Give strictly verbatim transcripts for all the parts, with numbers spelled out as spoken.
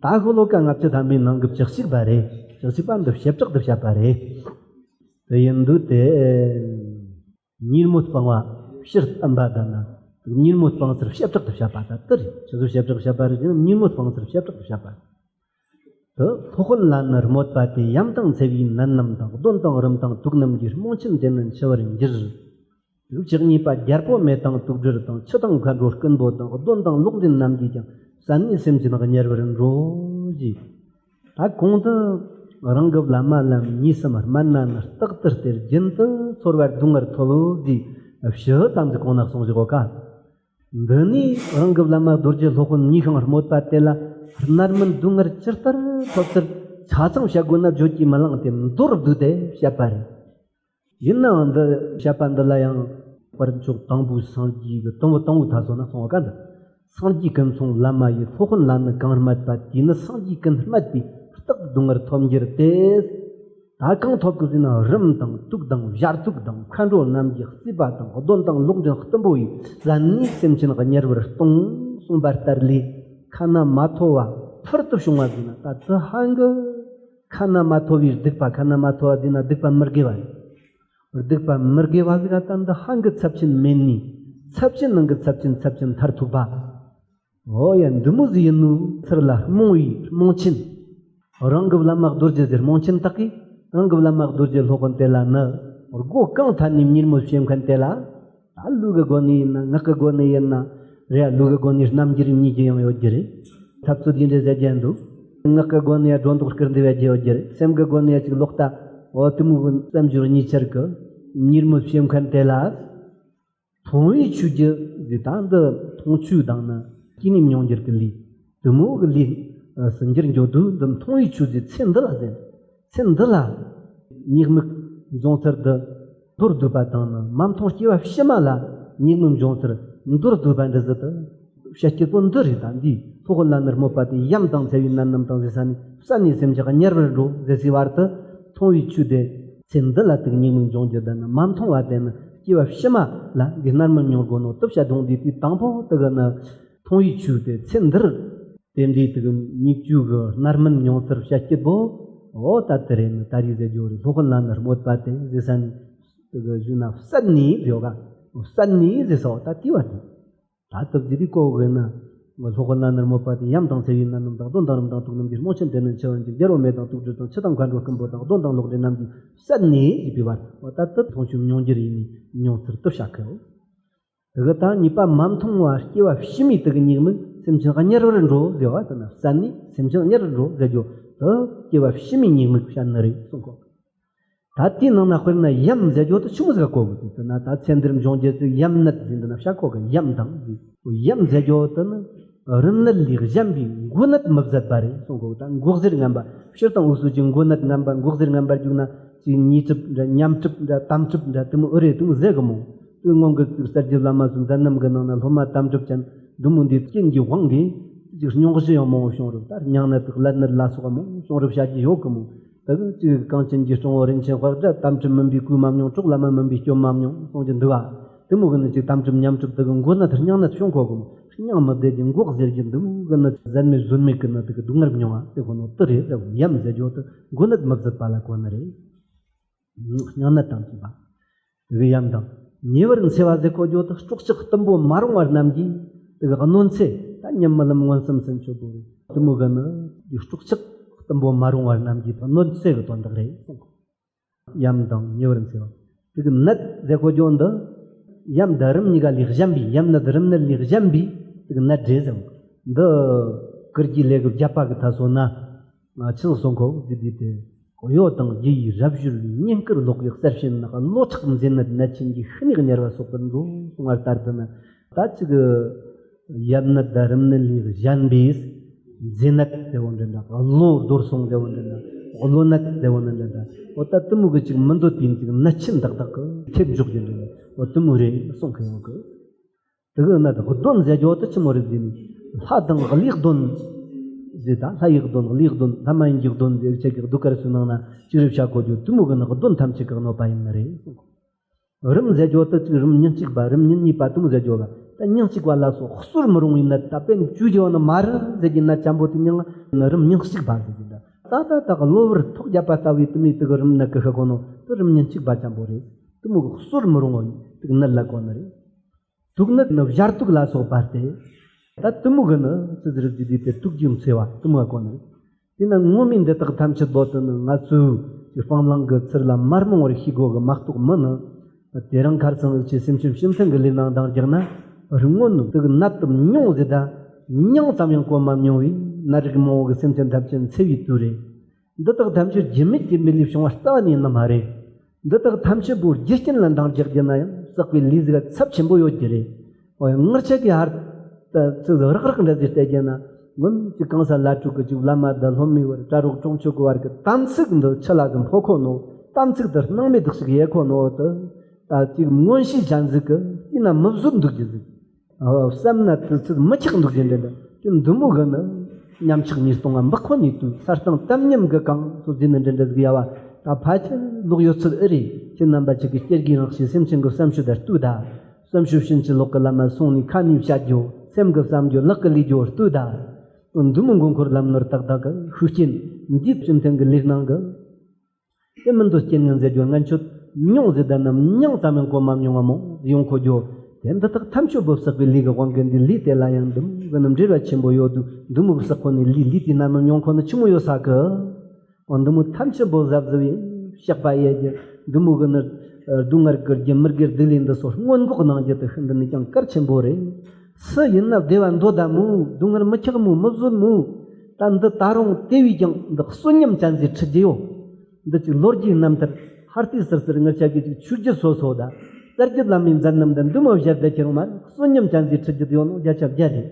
ད་ཤོ་ལོ་ཀ་ལྔ་བཅུ་ཐམ་པའི་ནང་གི་བཅུ་གཅིག་པ་རེད། བཅུ་གཅིག་པ་འདི་བྱེ་བྲག་ཏུ་བཤད་པ་རེད། དེ་ཡིན་དུས་དེ། ཉིན་མོ་སྤང་བ་ཕྱིར་བསྟན་པ་དང་ན། ཉིན་མོ་སྤང་ཚུལ་བྱེ་བྲག་ཏུ་བཤད་པ་དང་དེ་རེད། ཆུ་ཚོད་བྱེ་བྲག་བཤད་པ་རེད་ཀྱང་ཉིན་མོ་སྤང་ཚུལ་བྱེ་བྲག་ཏུ་བཤད་པ། དེ་སློབ་དཔོན་ལ་ནི་སྨོད་པ་དེ་ཡམས་དང་འཚེ་བའི་ནད་རྣམས་དང་གདོན་དང་རིམས་དང་དུག་རྣམས་ཀྱིས་རྨོངས་ཆེན་དེ་ནི་འཆི་བར་འགྱུར། བཅུ་གཉིས་པ་རྒྱལ་པོ་མེད་དང་དུག་སྦྲུལ་དང་ཆུ་དང་མཁའ་འགྲོ་རྐུན་པོ་དང་གདོན་དང་ལོག་འདྲེན་རྣམས་ཀྱིས་ཀྱང་བསད་ནས་སེམས་ཅན་དག་དམྱལ་བར་འགྲོ་ཞེས། ད་གོང་དུ་རང་གི་བླ་མ་ལ་མྱི་སེམས་དམན་ན་ནི་རྟག་ཏུ་སྟེར། རྒྱུན་དུ་ཚོར་བ་སྡུག་བསྔལ་ཐོབ་ཟེར་ཞུ་ཙམ་གྱི་གོང་ན་གསུངས་བཞག་གོ་ཀ། འདི་ནས་རང་གི་བླ་མ་རྡོ་རྗེ་སློབ་དཔོན་ཉིད་ཤིང་སྨོད་པ་དེ་ལ་རྣམ་སྨིན་སྡུག་བསྔལ་ཇི་ལྟར་ཐོབ་ཚུལ་ཆ་ཚང་བཤད་དགོས་ན་བརྗོད་ཀྱིས་མི་ལང་སྟེ་མདོར་བསྡུས་ཏེ་བཤད་པ་རེད། ཡིན་ནའང་འདི་བཤད་པ་འདི་ལ་ཡང་དཔལ་མཆོག་དང་པོའི་སངས་རྒྱས་ཀྱི་དང་པོ་དང་པོའི་མཐའ་སོགས་ན་གསུངས་པ་ག་འདི། སངས་རྒྱས་ཀུན་མཚུངས་བླ་མ་ཡི། སློབ་དཔོན་ལ་ནི་གང་སྨད་པ། དེས་ནི་སངས་རྒྱས་ཀུན་སྨད་པའི། རྟག་ཏུ་སྡུག་བསྔལ་ཐོབ་འགྱུར་ཏེ། ད་གང་ཐོབ་དགོས་ཟེར་ན་རིམས་དང་དུག་དང་བྱ་དུག་དང་མཁའ་འགྲོ་རྣམས་ཀྱི་རྩིས་པ་དང་གདོན་དང་ལོག་འདྲེན་གཏུམ་པོ་ཡིས་བསད་ནས་སེམས་ཅན་དམྱལ་བར་ལྟུང་གསུངས་པ་ལྟར་ལས་ཁ་ན་མ་ཐོ་བ་ཕུལ་དུ་བྱུང་བ་ཟེར་ན། ད་དེ་ཧང་གི་ཁ་ན་མ་ཐོ་བའི་སྡིག་པ། ཁ་ན་མ་ཐོ་བ་ཟེར་ན་སྡིག་པ་མི་དགེ་བ་རེད། སྡིག་པ་མི་དགེ་བ་ཟིག་ད་འདི་ཧང་གི་ཚབས་ཆེན་མེད་ནི། ཚབས་ཆེན་ནང་གི་ཚབས་ཆེན། ཚབས་ཆེན་མཐར་ཐུག་པ། འོ་ཡ། འདི་མོ་ཟིག་ཡིན་ནོ་ཚུལ་ལ་རྨོངས་པའི་རྨོངས་ཆེན། རང་གི་བླ་མ་རྡོ་རྗེ་ཟེར་རྨོངས་ཆེན་དག་གིས་རང་གི་བླ་མ་རྡོ་རྗེ་སློབ་དཔོན་དེ་ལ་ནི་སྒོ་གང་ཐད་ནས་མྱུར་མོར་བྱེད་མཁན་དེ་ལ། ད་ལུས་ཀྱི་སྒོ་ནས་ཡིན་ན། ངག་གི་སྒོ་ནས་ཡིན་ན་རེད། ལུས་ཀྱི་སྒོ་ནས་རྣམ་འགྱུར་རྙེད་རྒྱུ་ཡང་ཡོད་རྒྱུ་རེད། འཐབ་རྩོད་དེ་འདྲ་ཟེར་རྒྱུ་འདུག། ངག་གི་སྒོ་ནས་སྒྲོ་འདོགས་སྐུར་འདེབས་ཡོད་རྒྱུ་ཡོད་རྒྱུ་རེད། སེམས་ཀྱི་སྒོ་ནས་ཅིག་ལོག་ལྟ། འོ་དེ་མོ་གི་བསམ་སྦྱོར་གཉིས་ཆར་གྱི་མྱུར་མོར་བྱེད་མཁན་དེ་ལ། མཐོང་བས་ཆོས་རྒྱུ་ཟེར། ད་འདི་མཐོང་ཆོས་དང་ནི་སྐྱེས་ནས་མྱོང་འགྱུར་གྱི་ལས། དེ་མོ་གི་ལས་སུ་འགྱུར་འགྱོ་དུས། འདི་མཐོང་བས་ཆོས་ཟེར་ཚེ་འདི་ལ་ཟེར། ཚེ་འདི་ལ་ཉེས་དམིགས་འབྱུང་ཚུལ་འདི་མདོར་བསྡུས་པ་དང་ནི། མ་མཐོང་སྐྱེ་བ་ཕྱི་མ་ལ་ཉེས་དམིགས་འབྱུང་ཚུལ་མདོར་བསྡུས་པ་འདི་ཟིག་ཏུ་བཤད་རྒྱུ་པོ་འདི་རེད། ད་འདིས་སློབ་དཔོན་ལ་ནི་སྨོད་པ་དེ་ཡམས་དང་འཚེ་བའི་ནད་རྣམས་དང་ཟེར་ས་ནས། བསད་ནས་སེམས་ཅན་དམྱལ་བར་འགྲོ་ཟེར་སའི་བར་དུ། མཐོང་བས་ཆོས་དེ་ཚེ་འདི་ལ་དེ་གི་ཉེས་དམིགས་འབྱུང་རྒྱུ་དེ་ནི། མ་མཐོང་བ་དེ་ནི་སྐྱེ་བ་ཕྱི་མ་ལ་འདི་རྣམ་སྨིན་མྱོང་དགོས་ནོ་དེ་བཤད་དོན་འདི། དེའི་དང་པོ་དེ་གི་ནི་མཐོང་བས་ཆོས་དེ་ཚེ་འདིར་དེ་འདྲའི་དེ་གི་ཉེས་སྤྱོད་གི་རྣམ་སྨིན་མྱོང་ཚུལ་བཤད་རྒྱུ་པོ། འོ་ད་དེ་རེད། ནི་ད་རེས་ཟེར་རྒྱུ་རེད། སློབ་དཔོན་ལ་ནི་སྨོད་པ་དེ་ཟེར་ས་ནས་དེ་གི་ཞུ་ན་བསད་ནས་ཟེར་བ། བསད་ནས་ཟེར་ས་བ་ད་དེ་བ་དེ། ད་སྟབས་བདེ་དེ་གོ་གི་ན། སློབ་དཔོན་ལ་ནི་སྨོད་པ་དེ་ཡམས་དང་འཚེ་བའི་ནད་རྣམས་དང་གདོན་དང་རིམས་དང་དུག་རྣམས་ཀྱིས་རྨོངས་ཆེན་དེ་ནི་འཆི་བར་འགྱུར། རྒྱལ་པོ་མེད་དང་དུག་སྦྲུལ་དང་ཆུ་དང་མཁའ་འགྲོ་རྐུན་པོ་དང་གདོན་དང་ལོག་འདྲེན་རྣམས་ཀྱིས་བསད་ནས་ཞེས་པའི་བར། འོ་ད་དེ་མཐོང་ཆོས་མྱོང་འགྱུར་ཡིན་ནི་མྱོང་ཚུལ་དེ་བཤད་གི་ཡོད། དེ་གི་ད་གཉིས་པ་མ་མཐོང་བ་སྐྱེ་བ་ཕྱི་མའི་དེ་གི་ཉེས་དམིགས། སེམས་ཅན་དམྱལ་བར་འགྲོ་ཟེར་བ་དེ་ན། བསད་ནས་སེམས་ཅན་དམྱལ་བར་འགྲོ་ཟེར་རྒྱུ་དེ་སྐྱེ་བ་ཕྱི་མའི་ཉེས་དམིགས་བཤད་ནི་རེད་གསུང་གོ། ད་དེའི་ནང་ན་དཔེར་ན་ཡམས་ཟེར་རྒྱུ་དེ་ཆི་མོ་ཟིག་གོ་གི་འདུག་ཟེར་ན། ད་ཚེ་འདིར་འབྱུང་རྒྱུ་དེ་ཡམས་ནད་ཟེར་འདི་ན་བཤད་གོ་གི། ཡམས་དང་ཟེར། ཡམས་ཟེར་རྒྱུ་དེ་ནི་རིམས་ནད་ལས་གཞན་པའི་མགོ་ནད་མི་བཟད་པ་རེད་གསུང་གོ། ད་མགོ་གཟེར་ངན་པ། སྤྱིར་བཏང་འུ་ཚོ་གི་མགོ་ནད་ངན་པ། མགོ་གཟེར་ངན་པ་རྒྱུག་ན་ཅིག་ཉེས་གྲིབ་འདྲ། ཉམས་གྲིབ་འདྲ། དམ་གྲིབ་འདྲ། དེ་མོ་ཨེ་རེད། དེ་མོ་ཟེར་གི་མོ། དེ་སྔོན་གི་ཅིག་གསར་བརྗེ་བླ་མ་ཚོའི་མཛད་རྣམ་གི་ནང་ན་སློབ་མ་དམ་གྲིབ་ཅན་འདི་མོ་འདི་རྐྱེན་གྱི་དབང་གིས་ཅིག་སྙུང་གཞི་ཡང་མང་བོ་བྱུང་རེད། ད་སྙིང་ནད་དང་ཀླད་ནད་ལ་སོགས་པ་མང་བོ་བྱུང་རེད་བཤད་རྒྱུ་ཡོད་གི་མོ། དེ་གི་ཅིག་གངས་ཅན་གྱི་སྤྲང་བོ་རིན་ཆེན་དཔལ་འདྲ། དམ་གྲིབ་མིན་པའི་གོས་མ་མྱོང་། གྲོགས་བླ་མ་མིན་པའི་སྐྱོན་མ་མྱོང་གསུང་རྒྱུ་འདུག་ག། དེ་མོ་གི་ནི་ཅིག་དམ་གྲིབ་ཉམས་གྲིབ་དེ་གི་མགོ་ནད་སྙིང་ནད་བྱུང་གོ་གི་མོ། སྙིང་མི་བདེ་རྒྱུ། མགོ་གཟེར་རྒྱུ། འདི་མོ་གི་ནི་ཟད་མེད་གཟོད་མེད་གི་ནི་དེ་གི་སྡུག་བསྔལ་མྱོང་བ་དེ་ཁོ་ནོ་དེ་རེད་ཟེར་གོ། ཡམས་ཟེར་རྒྱུ་དེ་མགོ་ནད་མི་བཟད་པ་ལ་གོ་ནི་རེད། སྙིང་ནད་དང་བཅས་པ། དེ་གི་ཡམས་དང་། ཉེ་བར་འཚེ་བ་ཟེར་གོ་རྒྱུ་དེ་སྲོག་ཆགས་གཏུམ་པོ་མ་རུངས་པ་རྣམས་ཀྱིས་དེ་གི་གནོད་འཚེ། ད་ཉམས་མི་ལམ་མངོན་སུམ་ཚུན་ཆོད་པོ་རེད། དེ་མོ་གི་ནི་དེ་སྲོག་ཆགས་གཏུམ་པོ་མ་རུངས་པ་རྣམས་ཀྱིས་དེ་གནོད་འཚེ་གི་དོན་དག་རེད་གསུངས། ཡམས་དང་ཉེ་བར་འཚེ་བ། དེ་གི་ནད་ཟེར་གོ་རྒྱུ་འདི་ཡམས་དང་རིམས་གཉིས་ཀ་ལས་གཞན་པའི། ཡམས་ནད་རིམས་ནད་ལས་གཞན་པའི་དེ་གི་ནད་རེད་ཟེར། འདི་ཀིར་གྱི་ལས་ཀྱི་བརྒྱད་པ་གི་མཐའ་སོགས་ན། ང་ཆི་ཟིག་གསུང་གོ་ཟེར་དུས་དེ། གཡོ་དང་རྒྱུ་ཡིས་རབ་བྱུར་བའི། གཉན་སྐུར་ལོག་པའི་གསེར་ཕྱེ་ནག། གློ་ཁྲག་མཛེ་ནད་ནད་ཆེན་གྱིས། ཤི་ནས་དམྱལ་བ་སོགས་པར་འགྲོ་གསུང་བ་ལྟར་དུ་ནི། ད་ཅིག་ཡམས་ནད་དང་རིམས་ནད་ལས་གཞན་པའི་མཛེ་ནད་ཟེར་བོ་འདྲ་འདྲ། གློ་རྡོལ་སོང་ཟེར་བོ་འདྲ་འདྲ། གློ་ནད་ཟེར་བོ་འདྲ་འདྲ། འོ་ད་དེ་མོ་གི་ཅིག་མི་འདོད་པའི་ཅིག་ནད་ཆེན་དག་དག་གི་ཐེབས་འཇོག་རྒྱུ་འདྲ་འདྲ། འོ་དེ་མོ་རེད་གསུང་གི་ཡོད་གི། དེ་གི་ནི་གདོན་ཟེར་རྒྱུ་དེ་ཆི་མོ་རེད་ཟེར་ན། ལྷ་དང་ཀླུའི་གདོན་ཟེར། ད་ལྷ་ཡི་གདོན། ཀླུའི་གདོན། ལྷ་མ་ཡིན་གྱི་གདོན་ཟེར། ཁྱེད་ཀྱི་གདུགས་དཀར་ཚོའི་ནང་ན་ཅིག་རེ་བྱ་གོ་རྒྱུ་དེ་མོ་གི་ནི་གདོན་ཐམས་ཅད་ཀྱི་གནོད་པ་ཡིན་ནི་རེད། རིམས་ཟེར་རྒྱུ་དེ་ཅིག་རིམས་ཉིན་གཅིག་པ། རིམས་ཉིན་གཉིས་པ་དེ་མོ་ཟེར་རྒྱུ་ལ། ད་མྱིང་གཅིག་པ་ལ་སོགས་གསོར་མི་རུང་བའི་ནད། ད་དཔེར་ན་བཅོས་བྱ་བ་ནི་མ་རུ་ཟེར་གྱི་ནད་ཅན་པོ་དེ་མྱིང་ནི་རིམས་མྱིང་གཅིག་པ་ཟེར་གྱི་འདྲ། ད་ད་ད་གློ་བུར་ཐོག་བརྒྱབ་པ་ལྟ་བུའི་དུ་མའི་དུ་གི་རིམས་ནད་ཀྱི་ཤ་གོ་ནོ་དུ་རིམས་མྱིང་གཅིག་པ་ཅན་པོ་རེད། དུ་མོ་གི་གསོར་མི་རུང་བ་དུ་ནད་ལ་གོ་ནི་རེད། དུག་ནི་ནི་བཞར་དུག་ལ་སོགས་པ་སྟེ། ད་དུ་མོ་གི་ནི་ཙི་ཙི་རི་ཙི་དེ་དེ་དུག་རྒྱུ་མཚེ་བ་དུ་མོ་ག་གོ་ནི། དེས་ན་ངོ་མའི་འདི་དག་ཐམས་ཅད་པོ་དུ་ནི་ང་ཚོའི་སྤང་བླང་གི་ཚུལ་ལ་མ་རྨོངས་པར་ཤེས་དགོས་གི་མ་གཏོགས་མི་ནི། དེ་རིང་ཁར་སང་ཆེ་སེམས་ཅན་སྤྱི་མཐུན་གི་ལུས་ནང་འདང་རྒྱག་ན། རིག་ངོ་ནི་དུག་ནད་དུ་མྱོང་ཟེར་ད། མྱང་ཙམ་ཡང་གོ་མ་མྱོང་བའི་ནད་རིགས་མང་བོ་གི་སེམས་ཅན་ཐམས་ཅད་འཚེ་བའི་དུས་རེད། འདི་དག་ཐམས་ཅད་རྒྱུ་མེད་ཀྱི་མི་ལུས་བྱུང་བ་རྩ་བ་ནས་ཡིན་ནི་མ་རེད། འདི་དག་ཐམས་ཅད་པོ་རྒྱུ་རྐྱེན་ལ་འདང་རྒྱག་རྒྱུ་ན་ཡང་བསགས་པའི་ལས་ཟིག་ཚབས་ཆེན་པོ་ཡོད་རྒྱུ་རེད། འོ་ཡང་ངར་ཆ་གི་ཧར་ད་ཚིག་རག་རག་འདྲ་ཟིག་བལྟས་རྒྱུ་ན། སྔོན་གྱི་གང་ས་ལ་དྲུག་གི་ཅིག་བླ་མ་དང་སློབ་མའི་བར་གྲྭ་རོགས་གྲོང་ཆོག་གི་བར་གི་དམ་ཚིག་འདི་ཆུ་ལ་ཟིག་འཕོ་ཁོ་ནོ། དམ་ཚིག་འདི་སྣང་མེད་དག་ཞིག་ཡེ་ཁོ་ནོ་དུ། ད་ཅིག་མངོན་ཤེས་ཅན་ཟིག་གི་དེས་ན་མི་བཟོད་འདུག་རྒྱུ་ཟིག། བསམ་ན་དུ་ཚོད་མི་ཆགས་འདུག་རྒྱུ་འདྲ་འདྲ། དེ་འདི་མོ་གི་ནི་ཉམས་ཆག་ཉེས་སྟོང་ང་འབག་ཁོ་ནས་དུས་ས་སྟེང་དམ་ཉམས་གི་གང་སོ་ཟིན་ནི་འདྲ་འདྲ་ཟིག་ཡ་བ། ད་ཕ་ཆེན་ལོག་ཡོད་ཚུལ་ཨེ་རེད། ཁྱེད་རྣམ་པ་ཅིག་གི་སྐྱེ་རྒུའི་རང་གཤིས་སེམས་ཅན་གི་བསམ་སྤྱོད་དར་ལྟོས་ད། བསམ་སྤྱོད་ཕྱིན་ཅི་ལོག་གི་ལམ་མ་སོང་ནས་ཁ་ནས་བཤད་རྒྱུ། སེམས་གི་བསམ་རྒྱུ། ལག་གི་ལས་རྒྱུ་ལྟོས་ད། འདི་མོ་མགོ་འཁོར་ལམ་ནོར་ཏག་ཏག་གི་ཤུགས་རྐྱེན་འདིའི་བཅོམ་ལྡན་གི་ལུས་སྣང་གི་དེ་མི་འདོད་རྐྱེན་ངན་ཟེར་རྒྱུ་ངན་ཆོད་མྱོང་ཟེར་ད་ནམ་མྱང་ཙམ་ཡང་གོ་མ་མྱོང་བ་མོ་ཡོང་ཁོ་རྒྱུ། དེ་འདི་དག་ཐམས་ཅད་པོ་བསགས་པའི་ལས་ཀྱི་དབང་གིས་འདི་ལས་དེ་ལ་ཡང་འདི་མོ་གི་ནི་འབྲེལ་བ་ཆེན་པོ་ཡོད་དུས། འདི་མོ་གི་བསགས་ཁོ་ནི་ལས་ལས་དེ་ནམ་མྱོང་ཁོ་ནི་ཆི་མོ་ཡོད་ས་གི། འོ་འདི་མོ་ཐམས་ཅད་པོ་གཟབ་གཟབ་ཡིན་བཤགས་པ་ཡེ་རྒྱུ། འདི་མོ་གི་ནི་སྡུག་བསྔལ་གི་རྒྱུ་མི་དགེ་སྡིག་ལས་འདི་ཚོ་སྔོན་འགོག་གནང་རྒྱུ་དེ་ཤིན་ཏུ་ནས་ཀྱང་གལ་ཆེན་པོ་རེད། སུ་ཡིན་ན་བདེ་བ་འདོད་ད་མོ། སྡུག་བསྔལ་མི་ཁྱག་མོ། མི་བཟོད་མོ། ད་འདི་ད་རུང་དེ་བས་ཀྱང་འདི་གསོན་ཉམས་ཅན་ཟིག་ཁྲིད་རྒྱུ་ཡོད། འདི་ཅིག་ལོ་རྒྱུས་རྣམ་ཐར་ཧར་ཏི་ཟུར་ཟུར་ངར་ཆ་གི་ཅིག་ཆོས་བརྒྱུད་སོ་སོ་ད། གསར་བརྒྱུད་བླ་མའི་མཛད་རྣམ་ད་འདི་མོ་བཞག་བསྡད་ཁྱེར་རུང་མ་གསོན་ཉམས་ཅན་ཟིག་ཁྲིད་རྒྱུ་དེ་ཡོད་ནོ་བརྒྱ་ཆ་བརྒྱ་རེད།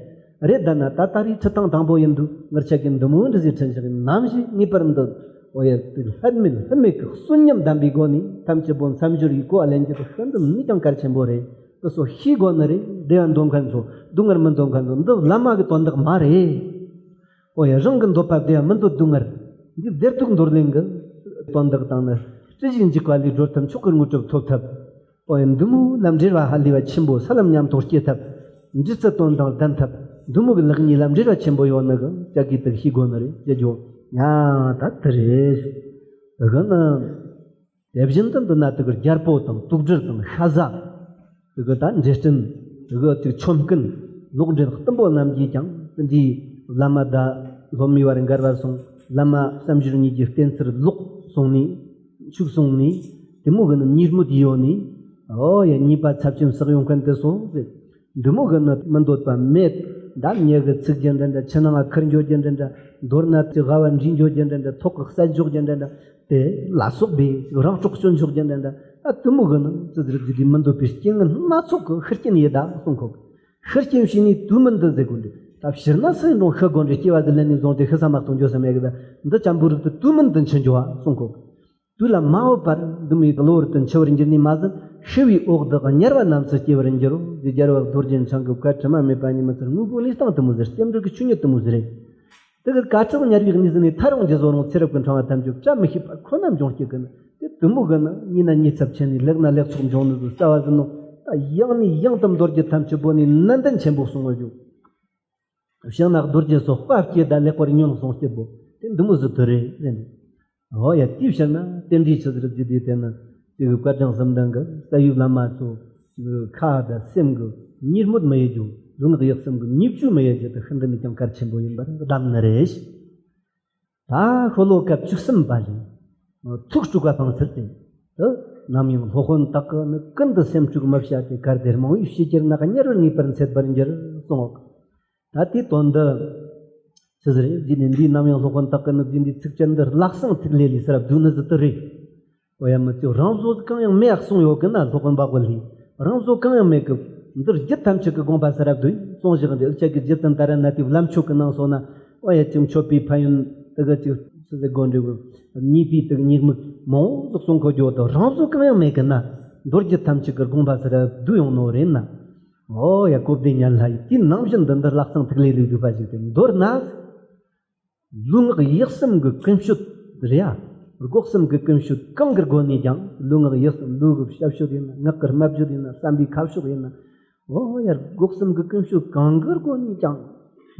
རེད་ད་ན་ད་ད་རེས་ཁྲིད་སྟངས་དང་པོ་ཡིན་དུས་ངར་ཆ་གི་འདི་མོ་འདྲ་ཟིག་ཁྲིད་བཞག་ནམ་ཞིག་ངེས་པར་འདི། འོ་ཡ་དེ་ལྷད་མེད་ལྷད་མེད་ཀྱི་གསོན་ཉམས་ལྡན་པའི་སྒོ་ནས་ཐམས་ཅད་པོ་མཚམས་སྦྱོར་ཡི་གོ་བ་ལེན་རྒྱུ་དེ་ཤིན་ཏུ་ནས་ཀྱང་གལ་ཆེན་པོ་རེད། དེ་ཚོ་ཤེས་དགོས་ནི་རེད། བདེ་བ་འདོད་མཁན་ཚོ། སྡུག་བསྔལ་མི་འདོད་མཁན་ཚོ། འདི་བླ་མ་གི་དོན་དག་མ་རེད། འོ་ཡ་རང་གི་འདོད་པ་བདེ་བ་མི་འདོད་སྡུག་བསྔལ། འདི་བདེ་སྡུག་འདོར་ལེན་གི་དོན་དག་དང་ནི། སྲིད་ཞིའི་འཇིགས་པ་ལས་སྒྲོལ་ཐབས། མཆོག་གི་དངོས་གྲུབ་ཐོབ་ཐབས། འོ་ཡ་འདི་མོ་ལ་འབྲེལ་བ་ཧ་ལས་པ་ཆེན་པོ་ས་ལམ་ཉམས་རྟོགས་སྐྱེ་ཐབས། འབྲེལ་ཚད་དོན་དང་ལྡན་ཐབས། འདི་མོ་གི་ལེགས་ཉེས་ལ་འབྲེལ་བ་ཆེན་པོ་ཡོད་ནི་གི་ཅག་གིས་དེ་ཤེས་དགོས་ནི་རེད་ཅེས་བརྗོད། ཡ་ད་དེ་རེད། དེ་གི་ནི། དེ་བཞིན་དུ་འདི་ན་དེ་གི་རྒྱལ་པོ་དང་དུག་སྦྲུལ་དང་ཤ་ཟ། དེ་གི་ད་འདྲེ་སྤྲིན། དེ་གི་དེ་ཆོམ་རྐུན། ལོག་འདྲེན་གཏུམ་པོ་རྣམས་ཀྱིས་ཀྱང་དེ་འདྲའི་བླ་མ་དང་སློབ་མའི་བར་འགལ་བ་སོང་། བླ་མ་བསམ་སྦྱོར་གཉིས་ཀྱི་བསྟེན་ཚུལ་ལོག་སོང་ནས། འཆུག་སོང་ནས། དེ་མོ་གི་ནི་ཉེས་དམོད་ཡོད་ནས། ཨོ་ཡ་ཉེས་པ་ཚབས་ཆེན་བསགས་ཡོང་མཁན་དེ་སོ་ཟེར། འདི་མོ་གི་ནི་མི་འདོད་པ་མེད། ད་མྱི་གི་ཚིག་རྒྱུ་འདྲ་འདྲ། ཕྱི་ནང་ང་ཁུར་འགྱོ་རྒྱུ་འདྲ་འདྲ། མདོར་ན་དེ་དབའ་བ་འདྲེན་འགྱོ་རྒྱུ་འདྲ་འདྲ། ཐོག་གི་གསལ་འཇོག་རྒྱུ་འདྲ་འདྲ། དེ་ལ་སོགས་པའི་རང་སྲོག་སྐྱོན་འཇོག་རྒྱུ་འདྲ་འདྲ། ཨ་དེ་མོ་གི་ནི་ཙི་ཙི་རི་ཙི་རི་མི་འདོད་པའི་རྐྱེན་ངན་སྣ་ཚོགས་ཀྱི་ཤུགས་རྐྱེན་ཡོད་ད་གསུང་གོ། ཤུགས་རྐྱེན་བྱས་ནས་དུས་མིན་འདི་ཟེར་དགོས་འདི། ད་ཕྱིར་ན་སུ་ཡིན་རུང་ཤི་དགོས་འདི། སྐྱེ་བ་འདི་ལེན་ནས་བཟུང་སྟེ་ཤི་ས་མ་གཏོང་འགྱོ་ས་མེད་གི། ད་འདི་ཅན་པོ་རིགས་དེ་དུས་མིན་དུ་འཆི་འགྱོ་བ་གསུང་གོ། དུས་ལ་མ་བབ་པར་འདི་མོའི་གློ་བུར་དུ་འཆི་བར་འགྱུར་ནས་མ་ཟད། ཤི་བའི་འོག་ཏུ་དམྱལ་བ་རྣམས་སུ་སྐྱེ་བར་འགྱུར་རོ་ཟེར། རྒྱལ་བ་རྡོ་རྗེ་འཆང་གི་བཀའ་དྲི་མ་མེད་པ་ཉི་མ་ཚར་དངོས་པོ་ལས་སྟངས་དེ་མོ་ཟེར། རྟེན་འབྲེལ་གྱི་ཆོས་ཉིད་དེ་མོ་ཟེར་རེད། དེ་གི་དཀའ་ཁྲག་དམྱལ་བའི་གནས་ཟིན་ནས་ཐར་འོང་རྒྱུ་བཟོ་རུང་ཚེ་རབས་ཀྱི་འཕྲེང་བ་ཐམས་ཅད་བཀྲ་མི་ཤིས་པ་ཁོ་ན་འབྱུང་སྐྱེ་གི་ནི། དེ་དེ་མོ་གི་ནི་ཉེས་ན་ཉེས་ཚབས་ཆེ་ནས། ལེགས་ན་ལེགས་ཚོགས་འབྱུང་ནི་ཟེར་རྩ་བ་ཟིན་ནོ། ད་ཡང་ནས་ཡང་དུ་མདོ་རྒྱུད་ཐམས་ཅད་པོ་ནས་ནན་ཏན་ཆེན་པོ་གསུང་བར་བརྗོད། བྱང་ན་རྡོ་རྗེ་སོགས་དཔའ་བསྐྱེད་ད། ལེགས་པར་ཉོན་གསུང་སྐྱེད་པོ། དེ་འདི་མོ་ཟིག་དེ་རེད་ཟེར་ནས། འོ་ཡ་དེའི་ཕྱིར་ན་རྟེན་འབྲེལ་ཆི་ཟིག་རེད་ཟེར་དུས། དེ་ནི་དེ་གི་བཀའ་དྲིན་གསུམ་ལྡན་གི་རྩ་བའི་བླ་མ་ཚོ་ཁ་དང་སེམས་གི་ཉེས་དམོད་མི་ཡེ་རྒྱུ། ལུས་ངག་ཡིད་གསུམ་གི་ཉེས་བཅོས་མི་ཡེ་རྒྱུ་དེ་ཤིན་ཏུ་ནས་ཀྱང་གལ་ཆེན་པོ་ཡིན་པར་གདམས་ནི་རེད། ད་ཤོ་ལོ་ཀ་བཅུ་གསུམ་པ་ལས། ཐུགས་དཀྲུགས་པ་སྤང་ཚུལ་ཏེ། དུ་ནམ་ཡང་སློབ་དཔོན་དག་གིས་ནི་ཀུན་ཏུ་སེམས་དཀྲུགས་མི་བྱ་སྟེ། གལ་ཏེ་རྨོངས་པའི་བྱས་གྱུར་ན། དམྱལ་བར་ངེས་པར་འཚེད་པར་འགྱུར་གསུངས། ད་དེའི་དོན་འདི་ཆི་ཟིག་རེད་ཟེར་ནས། འདིའི་ནམ་ཡང་སློབ་དཔོན་དག་གིས་ནི་འདི་འདིའི་ཚིགས་བཅད་འདི་ལག་བཟང་ཐིག་ལེ་ལས་ཟེར་བསྡུས་ནི་ཟིག་དེ་རེད། འོ་ཡ་མི་ཚོས་རང་བཟོ་གང་ཡང་མེད་གསུངས་ཡོད་གི་ན། སློབ་དཔོན་འབའ་པ་ལས་རང་བཟོ་གང་ཡང་མེད་གི། འདིར་རྒྱུད་ཐམས་ཅད་ཀྱི་དགོངས་པ་ཟེར་བསྡུས་གསུངས་བཞག་འདི། ཨུ་ཅག་གི་རྗེ་བཙུན་ཏཱ་ར་ནཱ་ཐའི་བླ་མཆོད་ཀྱི་ནང་སོགས་ན། འོ་ཡ་ཅིག་མཆོད་པའི་ཕན་ཡོན་དེ་གི་ཅིག་ཆི་ཟེར་དགོས་འདྲ་གི། གཉིས་པའི་དེ་གི་ཉེས་དམིགས་མང་བོ་ཟིག་གསུང་གི་ཡོད་དོ། རང་བཟོ་གང་ཡང་མེད་གི་ན། མདོ་རྒྱུད་ཐམས་ཅད་ཀྱི་དགོངས་པ་ཟེར་བསྡུས་ཡོང་ནོ་རེད་ན། འོ་ཡ་གོ་བདེ་ཉན་ལྷ་ཡིས་དེའི་ནང་བཞིན་དུ་འདི་ལྷག་བསམ་ཐིག་ལེ་ལས་བསྡུས་པ་ཞིག་སྟེ། མདོར་ན། ལུས་ངག་ཡིད་གསུམ་གྱི་ཀུན་སྤྱོད་རེད་ཡ། སྒོ་གསུམ་གྱི་ཀུན་སྤྱོད་གང་གི་སྒོ་ནས་ཀྱང་། ལུས་ངག་ཡིད་གསུམ། ལུས་ཀྱི་ཞབས་ཞུ་ཡིན་ན། ངག་གི་སྨྲ་བརྗོད་ཡིན་ན། བསམ་པའི་ཁ་ཕྱོགས་ཡིན་ན། འོ་ཡར་སྒོ་གསུམ་གྱི་ཀུན་སྤྱོད་གང་གི་སྒོ་ནས་ཀྱང་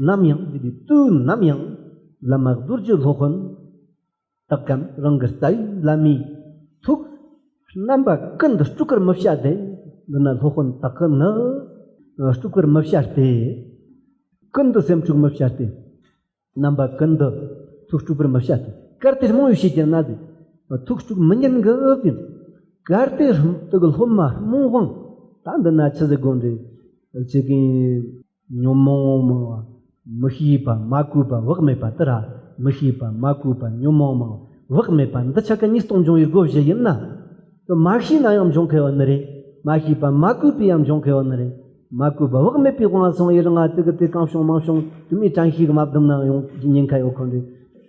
ནམ་ཡང་ཟེར་བའི་དུས་ནམ་ཡང་བླ་མ་རྡོ་རྗེ་སློབ་དཔོན་དག་གམ་རང་གི་རྩ་བའི་བླ་མའི་ཐུགས་རྣམ་པ་ཀུན་ཏུ་དཀྲུག་པར་མི་བྱ་སྟེ། འདི་ན་སློབ་དཔོན་དག་གི་ནི་དཀྲུག་པར་མི་བྱ་སྟེ། ཀུན་ཏུ་སེམས་དཀྲུག་མི་བྱ་སྟེ། རྣམ་པ་ཀུན་ཏུ་ཐུགས་དཀྲུག་པར་མི་བྱ་སྟེ། གལ་ཏེ་རྨོངས་པའི་ཕྱིར་གྱུར་ན་ཟེར། ཐུགས་དཀྲུག་མི་ཉན་གི་ཟེར། གལ་ཏེ་དེ་གི་སློབ་མ་རྨོངས་དབང་། ད་འདི་ན་ཆི་ཟིག་དགོངས་རེད། ཁྱེད་ཀྱིས་ཉོན་མོངས་མང་བ། མི་ཤེས་པ། མ་གོས་པ། བག་མེད་པ་དེ་ར། མི་ཤེས་པ། མ་གོས་པ། ཉོན་མོངས་མང་བ། བག་མེད་པ། འདི་ཆ་ག་ཉིས་སྟོང་འབྱུང་བའི་སྒོ་བཞི་ཡིན་ན། དེ་མ་ཤེས་ན་ཡང་འབྱུང་ཁེ་བ་ནི་རེད། མ་ཤེས་པ་མ་གོས་པས་ཡང་འབྱུང་ཁེ་བ་ནི་རེད། མ་གོས་པ་བག་མེད་པའི་དབང་སོང་ཡི་རང་ང་དེ་གི་དེ་གང་བྱུང་མང་བྱུང་དུ་མའི་དྲན་ཤེས་གི་མ་བསྡམས་ན་ཡོང་ཉེན་ཁ་ཡོད་ཁོ་རེད།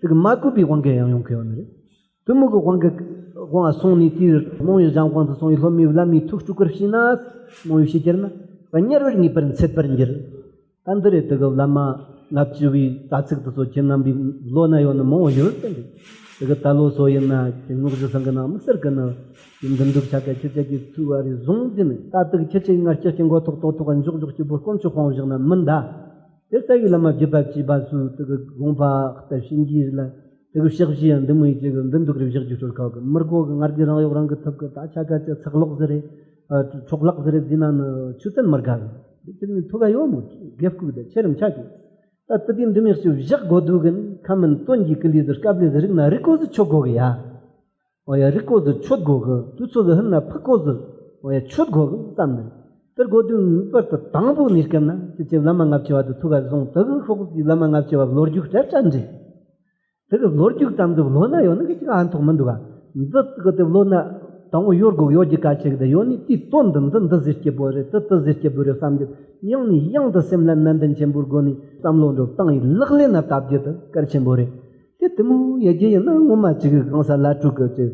དེ་གི་མ་གོས་པའི་དབང་གིས་ཡང་ཡོང་ཁེ་བ་ནི་རེད། དེ་མོ་གི་དབང་གི་དབང་སོང་ནས་དེའི་རྨོངས་ཡུལ་གཞན་དབང་དུ་སོང་ཡི་སློབ་མའི་བླ་མའི་ཐུགས་དཀྲུག་པར་བྱས་ན། རྨོངས་ཡུལ་ཕྱིར་གྱུར་ན། དམྱལ་བར་ངེས་པར་འཚེད་པར་འགྱུར། ད་འདི་རེད། དེ་གི་བླ་མ་ལྔ་བཅུ་བའི་རྩ་ཚིག་དེ་ཚོ་ཁྱེད་རྣམ་པའི་བློ་ན་ཡོད་ནི་མང་བོ་ཡོད་དེ་འདྲ། དེ་གི་ད་ལོ་སོ་ཡིན་ན་དེ་རྔོག་གཞི་ཚང་གི་ནང་མི་ཟེར་གི་ནི། དེ་འདི་འདུག་ཆ་ག་ཁྱེད་ཅག་གིས་ཐུགས་ཨ་རེ་བཟུང་དེ་ནི་ད་དེ་གི་ཁྱེད་ཅག་ང་སྐྱེ་སྐྱེ་མགོ་ཐོག་ཏོག་ཐོག་ག་འཇོག་འཇོག་སྐྱིད་པོ་དཀོན་མཆོག་དཔང་བཞག་ན་མིན་ད། དེ་རྩ་བའི་བླ་མ་བརྒྱུད་པ་བཅས་པ་ཚོས་དེ་གི་དགོངས་པ་ལྟར་བྱིན་གྱིས་ལ། དེ་གི་ཕྱག་བཞེས་ཡང་འདི་མོ་ཡི་ཅིག་འདི་འདུག་རེ་བཞག་རྒྱུ་སྲོལ་ཁག་གི་མི་དགོ་གི། ང་རྒྱལ་རང་གཡོག་རང་གི་ཐུབ་གི། ད་ཆ་ག་ཅི་ཚགས་ལོག་ཟེར་རེད། ཨ་འཕྲོག་ལག་ཟེར་རེད་ཟེར་ན་ནི་ཆུ་ཚན་མི་དགའ་གི། འདི་ཚོ་ནི་ཐུགས་ཡོད་མོ་དགེ་ཕྲུག་དེ་ཆེ་རིམ་ཆ་གི། ད་དེ་དུས་འདི་མོ་ཞིག་བཞག་དགོས་འདུག་གི། ཁ་མིན་དོན་གྱི་ཀི་ལི་ཟེར་སྐབས་ལས་ཟེར་རིག་ན་རིག་གོ་ཟི་ཆོད་དགོ་གི་ཡ། འོ་ཡ། རིག་གོ་ཟི་ཆོད་དགོ་གི། དུས་ཚོད་ཟི་ཧིན་ན་ཕུག་གོ་ཟི། འོ་ཡ། ཆོད་དགོ་གི་བསམ་ནས། དེར་གོ་དུས་ངེས་པར་དུ་དང་པོ་ནས་སྐབས་ན་ཅི་ཅི་བླ་མ་ལྔ་བཅུ་བ་དུ་ཐུགས་ཀ་བཟུང་། དེ་གི་ཤོག་ཅི་བླ་མ་ལྔ་བཅུ་བ་ལོ་རྒྱུས་སྤྲད་སྤྲད་འདྲི། དེ་གི་ལོ་རྒྱུས་ཙམ་དུ་ལོ་ན་ཡོད་ན་གི་ཅིག་ཨ་མཐོག་མི་འདུག་ག། འདི་གི་དེ་ལོ་ན་དང་པོ་ཡོད་དགོ་ཡོད་ཀྱི་ཀ་ཅིག་དེ་ཡོད་ནི་དེའི་དོན་འདི་འདི་འདི་ཟེར་སྐྱེ་བོ་རེད། དེ་དེ་ཟེར་སྐྱེ་བོ་རེད་བསམ་རྒྱུ། ཡང་ནས་ཡང་དུ་སེམས་ལ་ནན་ཏན་ཆེན་པོའི་སྒོ་ནས་བསམ་བློ་འགྲོ་བཏང་ཡི་ལག་ལེན་ན་བསྟར་རྒྱུ་དེ་གལ་ཆེན་པོ་རེད། དེ་དེ་མོ་ཡེ་རྒྱུ་ཡིན་ན་ངོ་མ་ཅིག་གི་གང་ས་ལ་དྲུག་གི་ཅིག་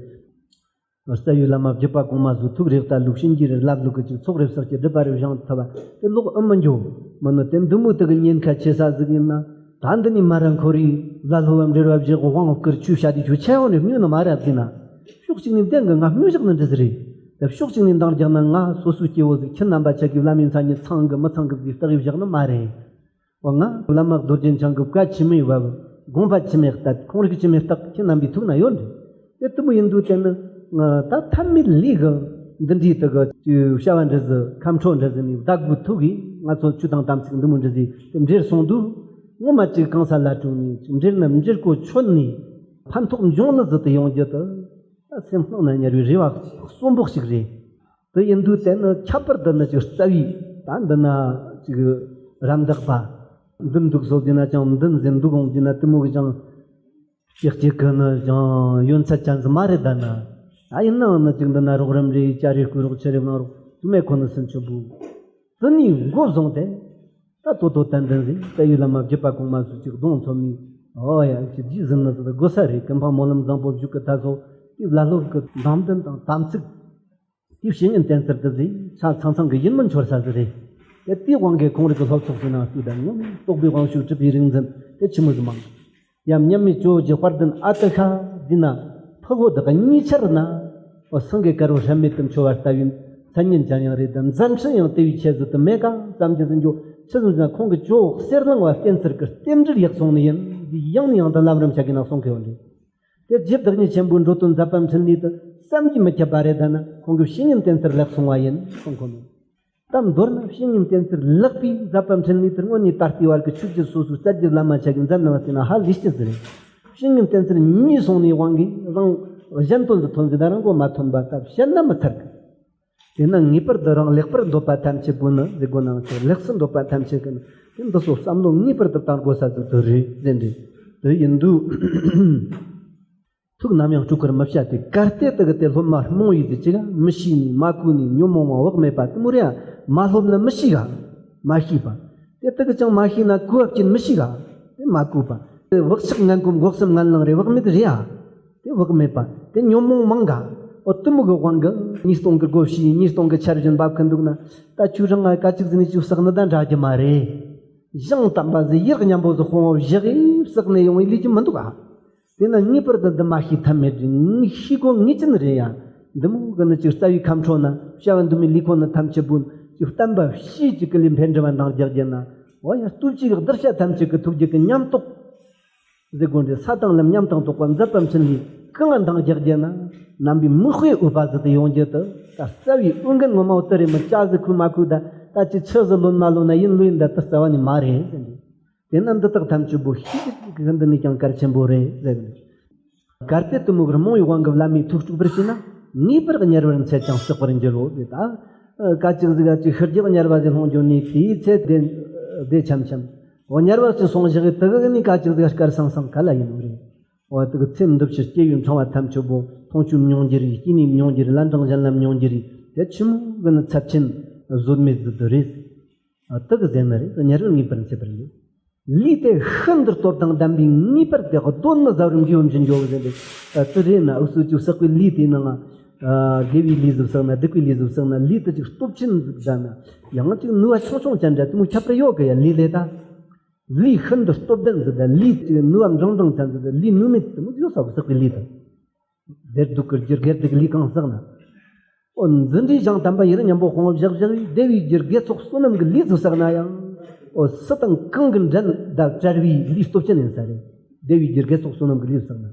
རྩ་བའི་བླ་མ་བརྒྱུད་པ་གོང་མ་ཚོའི་ཐུགས་རེ་ལྟ་ལུགས་བྱིན་གྱིས་རེ་བརླབས་ལུགས་ཀྱི་ཅིག་ཚོགས་རེ་བསགས་ཀྱི་སྒྲུབ་པ་རེ་བཞེངས་ཐུབ་པ་དེ་ལོག་ཨེ་མི་འགྱོ། མིན་ནི་དེ་འདི་མོ་དེ་གི་ཉེན་ཁ་ཆེ་ས་ཟིག་ཡིན་ན། ད་འདི་ནས་མ་ར་འཁོར་རེ་བླ་སློབ་བ་འབྲེལ་བ་བཞག་དབང་བསྐུར་ཆོས་བྱ་དུས་ཆོས་ཆེ་བོ་ནས་སྨྱོ་ནི་མ་ར་ཟིན་ན། ཕྱོགས་གཅིག་ནས་བདེན་གི་ང་སྨྱོ་བཞག་ནི་འདྲ་ཟིག་རེད། དེ་ཕྱོགས་གཅིག་ནས་འདང་རྒྱག་ན་ང་སོ་སོའི་སྐྱེ་བོ་ཟིག་ཁྱེད་རྣམ་པ་ཆ་གི་བླ་མའི་མཚན་ཉིད་ཚང་གི་མི་ཚང་གི་ཟིག་བརྟག་བཞག་ནི་མ་རེད། འོ་ང་བླ་མ་རྡོ་རྗེ་འཆང་གི་བཀའ་ཆི་མོ་བབས། དགོངས་པ་ཆི་མོ་གཏད། ཁོང་རིག་ཆི་མོ་བརྟག། ཁྱེད་རྣམ་པའི་ཐུགས་ན་ཡོད་འདྲི། དེ་དུ་མོ་ཡིན་དུས་དེ་ནི་ད་ཐབས་མེད་ལས་གི་འདི་འདྲའི་དུ་གི་བྱ་བ་འདྲ་ཟིག་ཁམས་ཁྲོ་འདྲ་ཟིག་ནས་བདག་པོའི་ཐུགས་ཀྱིས་ང་ཚོ་ཆོས་དང་དམ་ཚིག་འདི་མོ་འདྲ་ཟིག་དེ་འབྲེལ་སོང་དུས། ངོ་མ་ཅིག་གང་ས་ལ་དྲུག་ནས་འབྲེལ་ན་འབྲེལ་གོ་ཆོད་ནས་ཕན་ཐོགས་འབྱུང་ནི་ཟིག་དུ་ཡོང་རྒྱུ་དུ། ད་སེམས་སྣང་ན་ཉར་བའི་རེ་བ་གསོན་པོ་ཞིག་རེད། དེ་ཡིན་དུས་དེ་ནི་ཁྱད་པར་དུ་ནི་ཅིག་རྩ་བའི་ད་འདི་ན་ཅིག་རམ་འདེགས་པ། འདི་འདུག་བཟོ་རྒྱུ་ན་ཅང་འདི་འཛིན་འདུག་འོང་རྒྱུ་ན་དེ་མོ་གི་ཅང་ཅིག་ཅིག་གི་ནི་ཅང་ཡོན་ཚད་ཅན་ཟིག་མ་རེད། ད་ན་ད་ཡིན་ནའང་ནི་ཅིག་འདི་ན་རོགས་རམ་རེ་ཡི་ཅ་རེ་བསྐུལ་རོགས་ཆི་རེ་གནང་རོགས་དུ་མེད་ཁོ་ནི་སུན་ཆུ་བུ། དེ་ནས་མགོ་བཟུང་སྟེ། ད་དོ་དོ་ཏན་ཏན་ཟིག་རྩ་བའི་བླ་མ་བརྒྱུད་པ་གོང་མ་ཚོས་ཅིག་གདོང་འཚོ་མི། ཨོ་ཡ་ཅི་རྗེས་ཟིན་ནི་ཟིག་དགོས་ས་རེད། ཀུན་སྤངས་སྨོན་ལམ་བཟང་པོ་བཞུགས་གི་ད་སོ། དེ་བླ་སློབ་ཀྱི་དམ་དོན་དང་དམ་ཚིག་དེའི་བཤེས་གཉེན་བསྟེན་ཚུལ་དེ་ཟིག་ཆ་ཚང་ཚང་གི་ཡིད་སྨོན་འཆོར་ས་ཟིག་རེད། དེ་དེའི་དབང་གིས་ཁོང་རིགས་ཀྱི་སློབ་ཚོགས་སུ་ནང་བསྡུས་དང་ངོ་མ་རྟོགས་པའི་དབང་ཕྱུག་གྲུབ་པའི་རིག་འཛིན་དེ་ཆི་མོ་ཟིག་མང་། ཡབ་མཉམ་མེད་ཇོ་བོ་རྗེ་དཔལ་ལྡན་ཨ་ཏི་ཤ་འདི་ན་ཕུ་བོ་བདག་གཉིས་ཆར་ན། འོ་སེང་གེ་དཀར་པོ་སྲན་མེད་དུ་འཕྱོ་བ་ལྟ་བུའི་མཚན་སྙན་ཅན་ཡང་རེད། ད་མཛད་འཕྲིན་ཡང་དེ་བས་ཆེ་ཟིག་ཏུ་མེད་ཀ་བསམ་གྱི་ཟིན་རྒྱུ་ཆི་ཟིག་ཟེར་ན། ཁོང་གི་ཇོ་བོ་གསེར་གླིང་བ་བསྟེན་ཚུལ་གྱི་རྟེན་འབྲེལ་ཡག་སོང་ནི་ཡིན། འདི་ཡང་ནས་ཡང་དུ་ལམ་རིམ་བྱ་དགོས་ན་གསུང་གི་ཡོད་རེད། དེ་རྗེ་བདག་ཉིད་ཆེན་པོའི་འགྲོ་དོན་མཛད་པ་འཕྲིན་ལས་དེ་བསམ་གྱིས་མི་ཁྱབ་པ་རེད། ད་ན་ཁོང་གི་བཤེས་གཉེན་བསྟེན་ཚུལ་ལེགས་སོང་བ་ཡིན་གསུང་གོ་ནོ། ད་མདོར་ན་བཤེས་གཉེན་བསྟེན་ཚུལ་ལེགས་པའི་མཛད་པ་འཕྲིན་ལས་དེར་དངོས་གནས་ད་ལྟའི་བར་གྱི་ཆོས་བརྒྱུད་སོ་སོའི་རྩ་རྒྱུད་བླ་མ་ཆ་གི་མཛད་ནི་བ་དེ་ན་ཧ་ལས་ཅི་ཟིག་རེད། བཤེས་གཉེན་བསྟེན་ཚུལ་ཉེས་སོང་ནས་དབང་གིས་རང་གཞན་དོན་ཟིག་ཐོན་ཟིག་ད་རང་གོ་མ་ཐོན་པ་ལྟ་བཤད་ན་མི་ཚར་གི། དེས་ན་ངེས་པར་དུ་རང་ལེགས་པར་འདོད་པ་ཐམས་ཅད་པོ་ནི་ཟེར་དགོས་ནའང་ཆོག་ལེགས་སུ་འདོད་པ་ཐམས་ཅད་ཀྱི་ནི་དེ་འདི་ཚོ་བསམ་བློ་ངེས་པར་དུ་བཏང་དགོས་ས་ཟིག་དེ་རེད་ཟེར་འདྲི། དེ་ཡིན་དུས། ཐུགས་ནམ་ཡང་དཀྲུག་པར་མི་བྱ་སྟེ། གལ་ཏེ་དེ་གི་དེ་སློབ་མ་རྨོངས་ཡིན་ཏེ་ཅི་ག་མི་ཤེས་ནས་མ་གོ་ནས་ཉོན་མོངས་པ་བག་མེད་པ་དེ་མོ་རེ་ཡ་མ་སློབ་ན་མི་ཤེས་ག་མ་ཤེས་པ། དེ་དེ་གི་ཅང་མ་ཤེས་ན་གོ་བ་ཅིན་མི་ཤེས་ག་དེ་མ་གོ་བ། དེ་བག་ཆགས་ངན་གོམས་སྒོ་གསུམ་ངན་ལང་རེ་བག་མེད་རེ་ཡ། དེ་བག་མེད་པ། དེ་ཉོན་མོངས་མང་ག་འོ་དེ་མོ་གི་དབང་གི་ཉིས་སྟོང་གི་སྒོ་ཕྱེ་ཉིས་སྟོང་གི་ཆར་བཞིན་འབབ་ཁན་འདུག་ན། ད་ཁྱོད་རང་ང་དཀའ་ཅིག་ཟིན་ནས་ཅིག་བསགས་ནི་ད་འདྲ་རྒྱུ་མ་རེད། ཞིང་དམ་པ་ཟིག་ཡག་སྙམ་པོ་ཟིག་དཔང་བོ་བཞག་གིས་བསགས་ནས་ཡོང་བའི་ལས་ཀྱི་མི་འདུག་ག་དེ་ན་ངེས་པར་དུ་འདི་མ་ཤེས་ཐབས་མེད་རེད། ངས་ཤེས་དགོས་ངེས་ཅན་རེད་ཡ། འདི་མོ་གི་ནི་ཅིག་རྩ་བའི་ཁམས་ཁྲོ་ན་བྱ་བ་འདི་མོའི་ལས་ཁོ་ན་ཐམས་ཅད་པོ་ ཀྱི་བསྟན་པ་ཕྱིའི་ཅིག་གི་ལས་འཕེལ་འགྲིབ་པ་འདང་རྒྱག་རྒྱུ་ན། འོ་ཡ། སྟོབས་བཅུ་གི་གདུལ་བྱ་ཐམས་ཅད་ཀྱི་ཐུགས་རྒྱུད་ཀྱི་ཉམས་རྟོགས་ཟེར་དགོས་འདྲ། ས་དང་ལམ་ཉམས་དང་རྟོགས་པ་མཛད་པ་འཕྲིན་ལས་གང་ང་འདང་རྒྱག་རྒྱུ་ན། ནམ་པའི་མིག་དཔེ་འོད་པ་ཟིག་ཏུ་ཡོང་རྒྱུ་དུ། ད་རྩ་བའི་འོས་འགན་ངོ་མ་བོ་དེ་རེད། མི་ལྕགས་ཟིག་ཁུག་མ་ཁུག་ད། ད་ཅི་ཆུ་ཟིག་ལོན་མ་ལོན་ན་ཡིན་ལོས་ཡིན་ད། དེ་རྩ་བ་ནས་མ་རེད་ཟེར་འདུག་དེས་ན་འདི་དག་ཐམས་ཅད་པོ་ཤེས་རྒྱུ་འདི་ནས་ཀྱང་གལ་ཆེན་པོ་རེད་ཟེར་གི་འདུག་གལ་ཏེ་གཏི་མུག་རྨོངས་པའི་དབང་གིས་བླ་མའི་ཐུགས་དཀྲུགས་པར་བྱས་ན། ངེས་པར་དམྱལ་བར་འཚེད་ཅིང་གཤེགས་པར་འགྱུར་རོ་ཟེར། ད་སྐད་ཅིག་ཟིག་ག་ཅིག་ཤི་རྒྱུ་དམྱལ་བ་ཟིག་སློང་རྒྱུ་ནི་དེའི་ཚེ་བདེ་བདེ་འཆམ་འཆམ། འོ་དམྱལ་བ་ཅིག་སོང་བཞག་གི་དེ་གི་ནི་སྐད་ཅིག་ཟིག་ག་དཀར་སང་སང་ག་ལ་ཡིན་ནོ་རེད། འོ་དེ་གི་ཚེ་འདི་ཕྱི་སྐྱེ་བའི་འཕྲེང་བ་ཐམས་ཅད་པོ་མཐོང་ཆོས་མྱོང་རྒྱུ་རེད། སྐྱེ་གནས་མྱོང་རྒྱུ་རེད། ལན་གྲངས་གཞན་ལ་མྱོང་རྒྱུ་རེད། དེ་ཆི་མོ་གི་ནི་ཚབས་ཆེན་བཟོད་མེད་ཟིག་དེ་རེད། དེ་གི་ཟེར་ནི་རེད། དམྱལ་བར་ངེས་པར་འཚེད་པར་འགྱུར། ལས་དེ་ཤིན་ཏུ་སྟོབས་དང་ལྡན་པས་ངེས་པར་དེ་གདོན་མི་ཟ་བར་འགྱུར་བ་འབྱིན་འགྱོ་བ་ཟེར་ཏེ། དེ་རེད་ན་འུ་ཚོ་ཅིག་བསགས་པའི་ལས་དེ་ནང་དགེ་བའི་ལས་ཟིག་བསགས་ན་སྡིག་པའི་ལས་ཟིག་བསགས་ན། ལས་དེ་ཅིག་སྟོབས་ཆེན་ཟིག་ད་ན་ཡང་ཅིག་ནུས་པ་ཆུང་ཆུང་ཅན་འདྲ་དེ་མོ་ཁྱད་པར་ཡོད་གི་ཡ། ལས་ལས་ད། ལས་ཤིན་ཏུ་སྟོབས་ལྡན་ཟིག་ད། ལས་ཅིག་ནུས་པ་འབྲིང་འབྲིང་ཅན་ཟིག་ད། ལས་ནུས་མེད་དེ་མོ་ཡོད་ས་གི་བསགས་པའི་ལས་དེ། བདེ་སྡུག་གི་རྒྱུ་དགེ་སྡིག་ལས་གང་བསགས་ན། འོ་འཛིན་གྲྭའི་ཞིང་དམ་པ་ཡི་རང་མཉམ་པོ་དཔང་བཞག་བཞག་པའི་བདེ་བའི་རྒྱུ་དགེ་ཚོགས་བསོད་ནམས་ཀྱི་ལས་ཟིག་བསགས་ན་ཡང་། འོ་སུ་དང་གང་གི་འགྲན་ཟླ་བྲལ་བའི་ལས་སྟོབས་ཆེན་ཡིན་ས་རེད། བདེ་བའི་རྒྱུ་དགེ་ཚོགས་བསོད་ནམས་ཀྱི་ལས་བསགས་ན།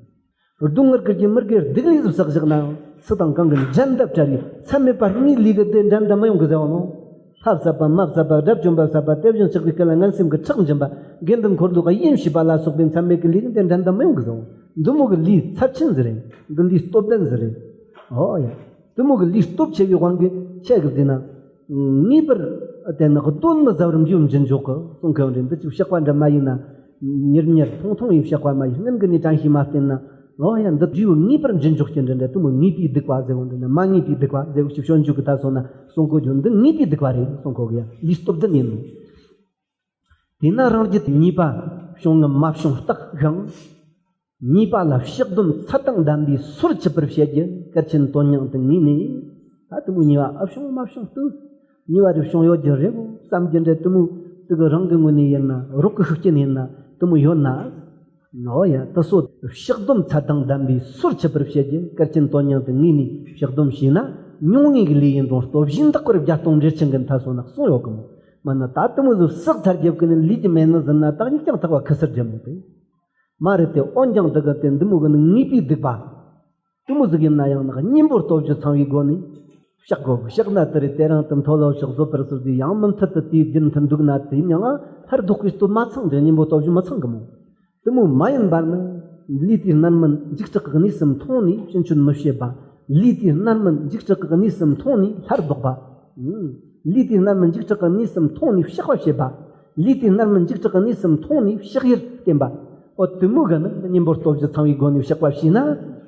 སྡུག་བསྔལ་གྱི་རྒྱུ་མི་དགེ་སྡིག་ལས་ཟིག་བསགས་བཞག་ན་ཡང་། སུ་དང་གང་གི་འགྲན་ཟླ་བྲལ་བའི་མཚམས་མེད་པ་གཉིས་ལས་གི་དེ་འགྲན་ཟླ་མི་ཡོང་གི་ཟེར་བ་ནོ། ཕ་བསད་པ། མ་བསད་པ། དགྲ་བཅོམ་པ་བསད་པ། དེ་བཞིན་གཤེགས་པའི་སྐུ་ལ་མངོན་སུམ་གྱི་ཁྲག་འབྱིན་པ། དགེ་འདུན་འཁོར་ལོ་ག་ཡིད་བྱེད་པ་ལ་སོགས་པའི་མཚམས་མེད་ཀྱི་ལས་ཀྱི་དེ་འགྲན་ཟླ་མི་ཡོང་གི་ཟེར། འདི་མོ་གི་ལས་ཚབས་ཆེན་ཟིག་རེད། འདི་ལས་སྟོབས་ལྡན་ཟིག་རེད། ཨོ་ཡ། འདི་མོ་གི་ལས་སྟོབས་ཆེ་བའི་དབང་གིས་ཆེ་གི་ཟེར་ན། ངེས་པར་དེ་ནི་གདོན་མི་ཟ་བར་འགྱུར་བ་འབྱིན་འཇོག་གི་གསུང་གི་ཡོད་རེད། འདི་ཅིག་བཤགས་པ་འདྲ་མ་ཡིན་ན། ཉེར་ཉེར་ཐུང་ཐུང་ཡིས་བཤགས་པ་མ་ཡིན། སྔོན་གི་ནས་དྲན་ཤེས་མ་བསྟེན་ན། ཨོ་ཡ། འདི་འབྲས་བུ་ངེས་པར་འབྱིན་འཇོག་རྒྱུ་འདྲ་འདྲ། དེ་མོ་ངེས་པའི་སྡིག་པ་ཟེར་བ་འདྲ་འདྲ། མ་ངེས་པའི་སྡིག་པ་ཟེར་བ་ཞིག་སྤྱོད་འཇུག་གི་ད་སོང་ན་གསུང་གོ་རྒྱུ་འདི་ངེས་པའི་སྡིག་པ་རེད་གསུང་གོ་གི་ཡ། ལས་སྟོབས་ལྡན་ཡིན་ནོ། དེས་ན་རང་རྒྱུད་དུ་ཉེས་པ་བྱུང་ངམ་མ་བྱུང་བརྟག་ཤིང་། ཉེས་པ་ལ་བཤགས་སྡོམ་ཚད་དང་ལྡན་པའི་སོར་ཆུད་པར་བྱེད་རྒྱུ་གལ་ཆེན་དོན་སྙིང་དུ་ངེས་ནས། ད་དེ་མོ་ཉེས་པ་ཨ་བྱུང་མ་བྱུང་བལྟས། ཉེས་པ་རེ་བྱུང་ཡོད་རྒྱུ་རེད་བོ་བསམ་རྒྱུ་འདྲ། དེ་མོ་དེ་གི་རང་གི་ངོས་ནས་ཡིན་ན། རོགས་ཀྱི་ཤུགས་རྐྱེན་ཡིན་ན། དེ་མོ་ཡོད་ན། ཨོ་ཡ། དེ་སོགས་བཤགས་སྡོམ་ཚད་དང་ལྡན་པའི་སོར་ཆུད་པར་བྱེད་རྒྱུ་གལ་ཆེན་དོན་སྙིང་དུ་ངེས་ནས་བཤགས་སྡོམ་བྱས་ན། མྱོང་ངེས་ཀྱི་ལས་ཡིན་རུང་སྟོབས་བཞིན་དག་པར་བརྒྱད་སྟོང་འགྲེལ་ཆེན་གྱི་མཐའ་སོགས་ན་གསུངས་ཡོད་གི་མོ། མ་ན་ད་དེ་མོ་ཟིག་བསགས་ཚར་རྒྱབ་ཀྱི་ནི་ལས་ཀྱི་མེད་ནི་ཟིན་ན་བདག་ཉིད་ཀྱང་ཐག་པ་ཁུ་སིར་རྒྱབ་མོ་དེ། མ་རེད་དེ། འོན་ཀྱང་འདི་གི་དེ་འདི་མོ་གི་ནི་ངེས་པའི་སྡིག་པ། དེ་མོ་ཟིག་ཡིན་ན་ཡང་ན་གཉེན་པོ་སྟོབས་བཞི་ཚང་བའི་སྒོ་ནས་བཤགས་དགོས། བཤགས་ན་དེ་རེད། དེ་རིང་དེ་མཐོལ་ལོ་བཤགས་བཟོད་པར་གསོལ་ཟེར། ཡང་མུ་མཐུད་དུ་དེའི་རྒྱུན་མཐུད་འདུག་ན་དེ་ཡང་སླར་ལྡོག་པའི་སྟོབས་མ་ཚང་དེ། གཉེན་པོ་སྟོབས་བཞི་མི་ཚང་གི་མོ། དེ་མོ་མ་ཡིན་པར་ནི། ལས་དེའི་རྣམ་སྨིན་འཇིགས་སྐྲག་གི་གནས་སུ་མཐོང་ནས་ཕྱིན་ཆད་མི་བྱེད་པ། ལས་དེའི་རྣམ་སྨིན་འཇིགས་སྐྲག་གི་གནས་སུ་མཐོང་ནས་སླར་ལྡོག་པ། ལས་དེའི་རྣམ་སྨིན་འཇིགས་སྐྲག་གི་གནས་སུ་མཐོང་ནས་བཤགས་པ་བྱེད་པ། ལས་དེའི་རྣམ་སྨིན་འཇིགས་སྐྲག་གི་གནས་སུ་མཐོང་ནས་བཤགས་ཡུལ་བསྟེན་པ། འོ་དེ་མོ་གི་ནི་གཉེན་པོ་སྟོབས་བཞི་ཚང་བའི་སྒོ་ནས་བཤགས་པ་བྱས་ན།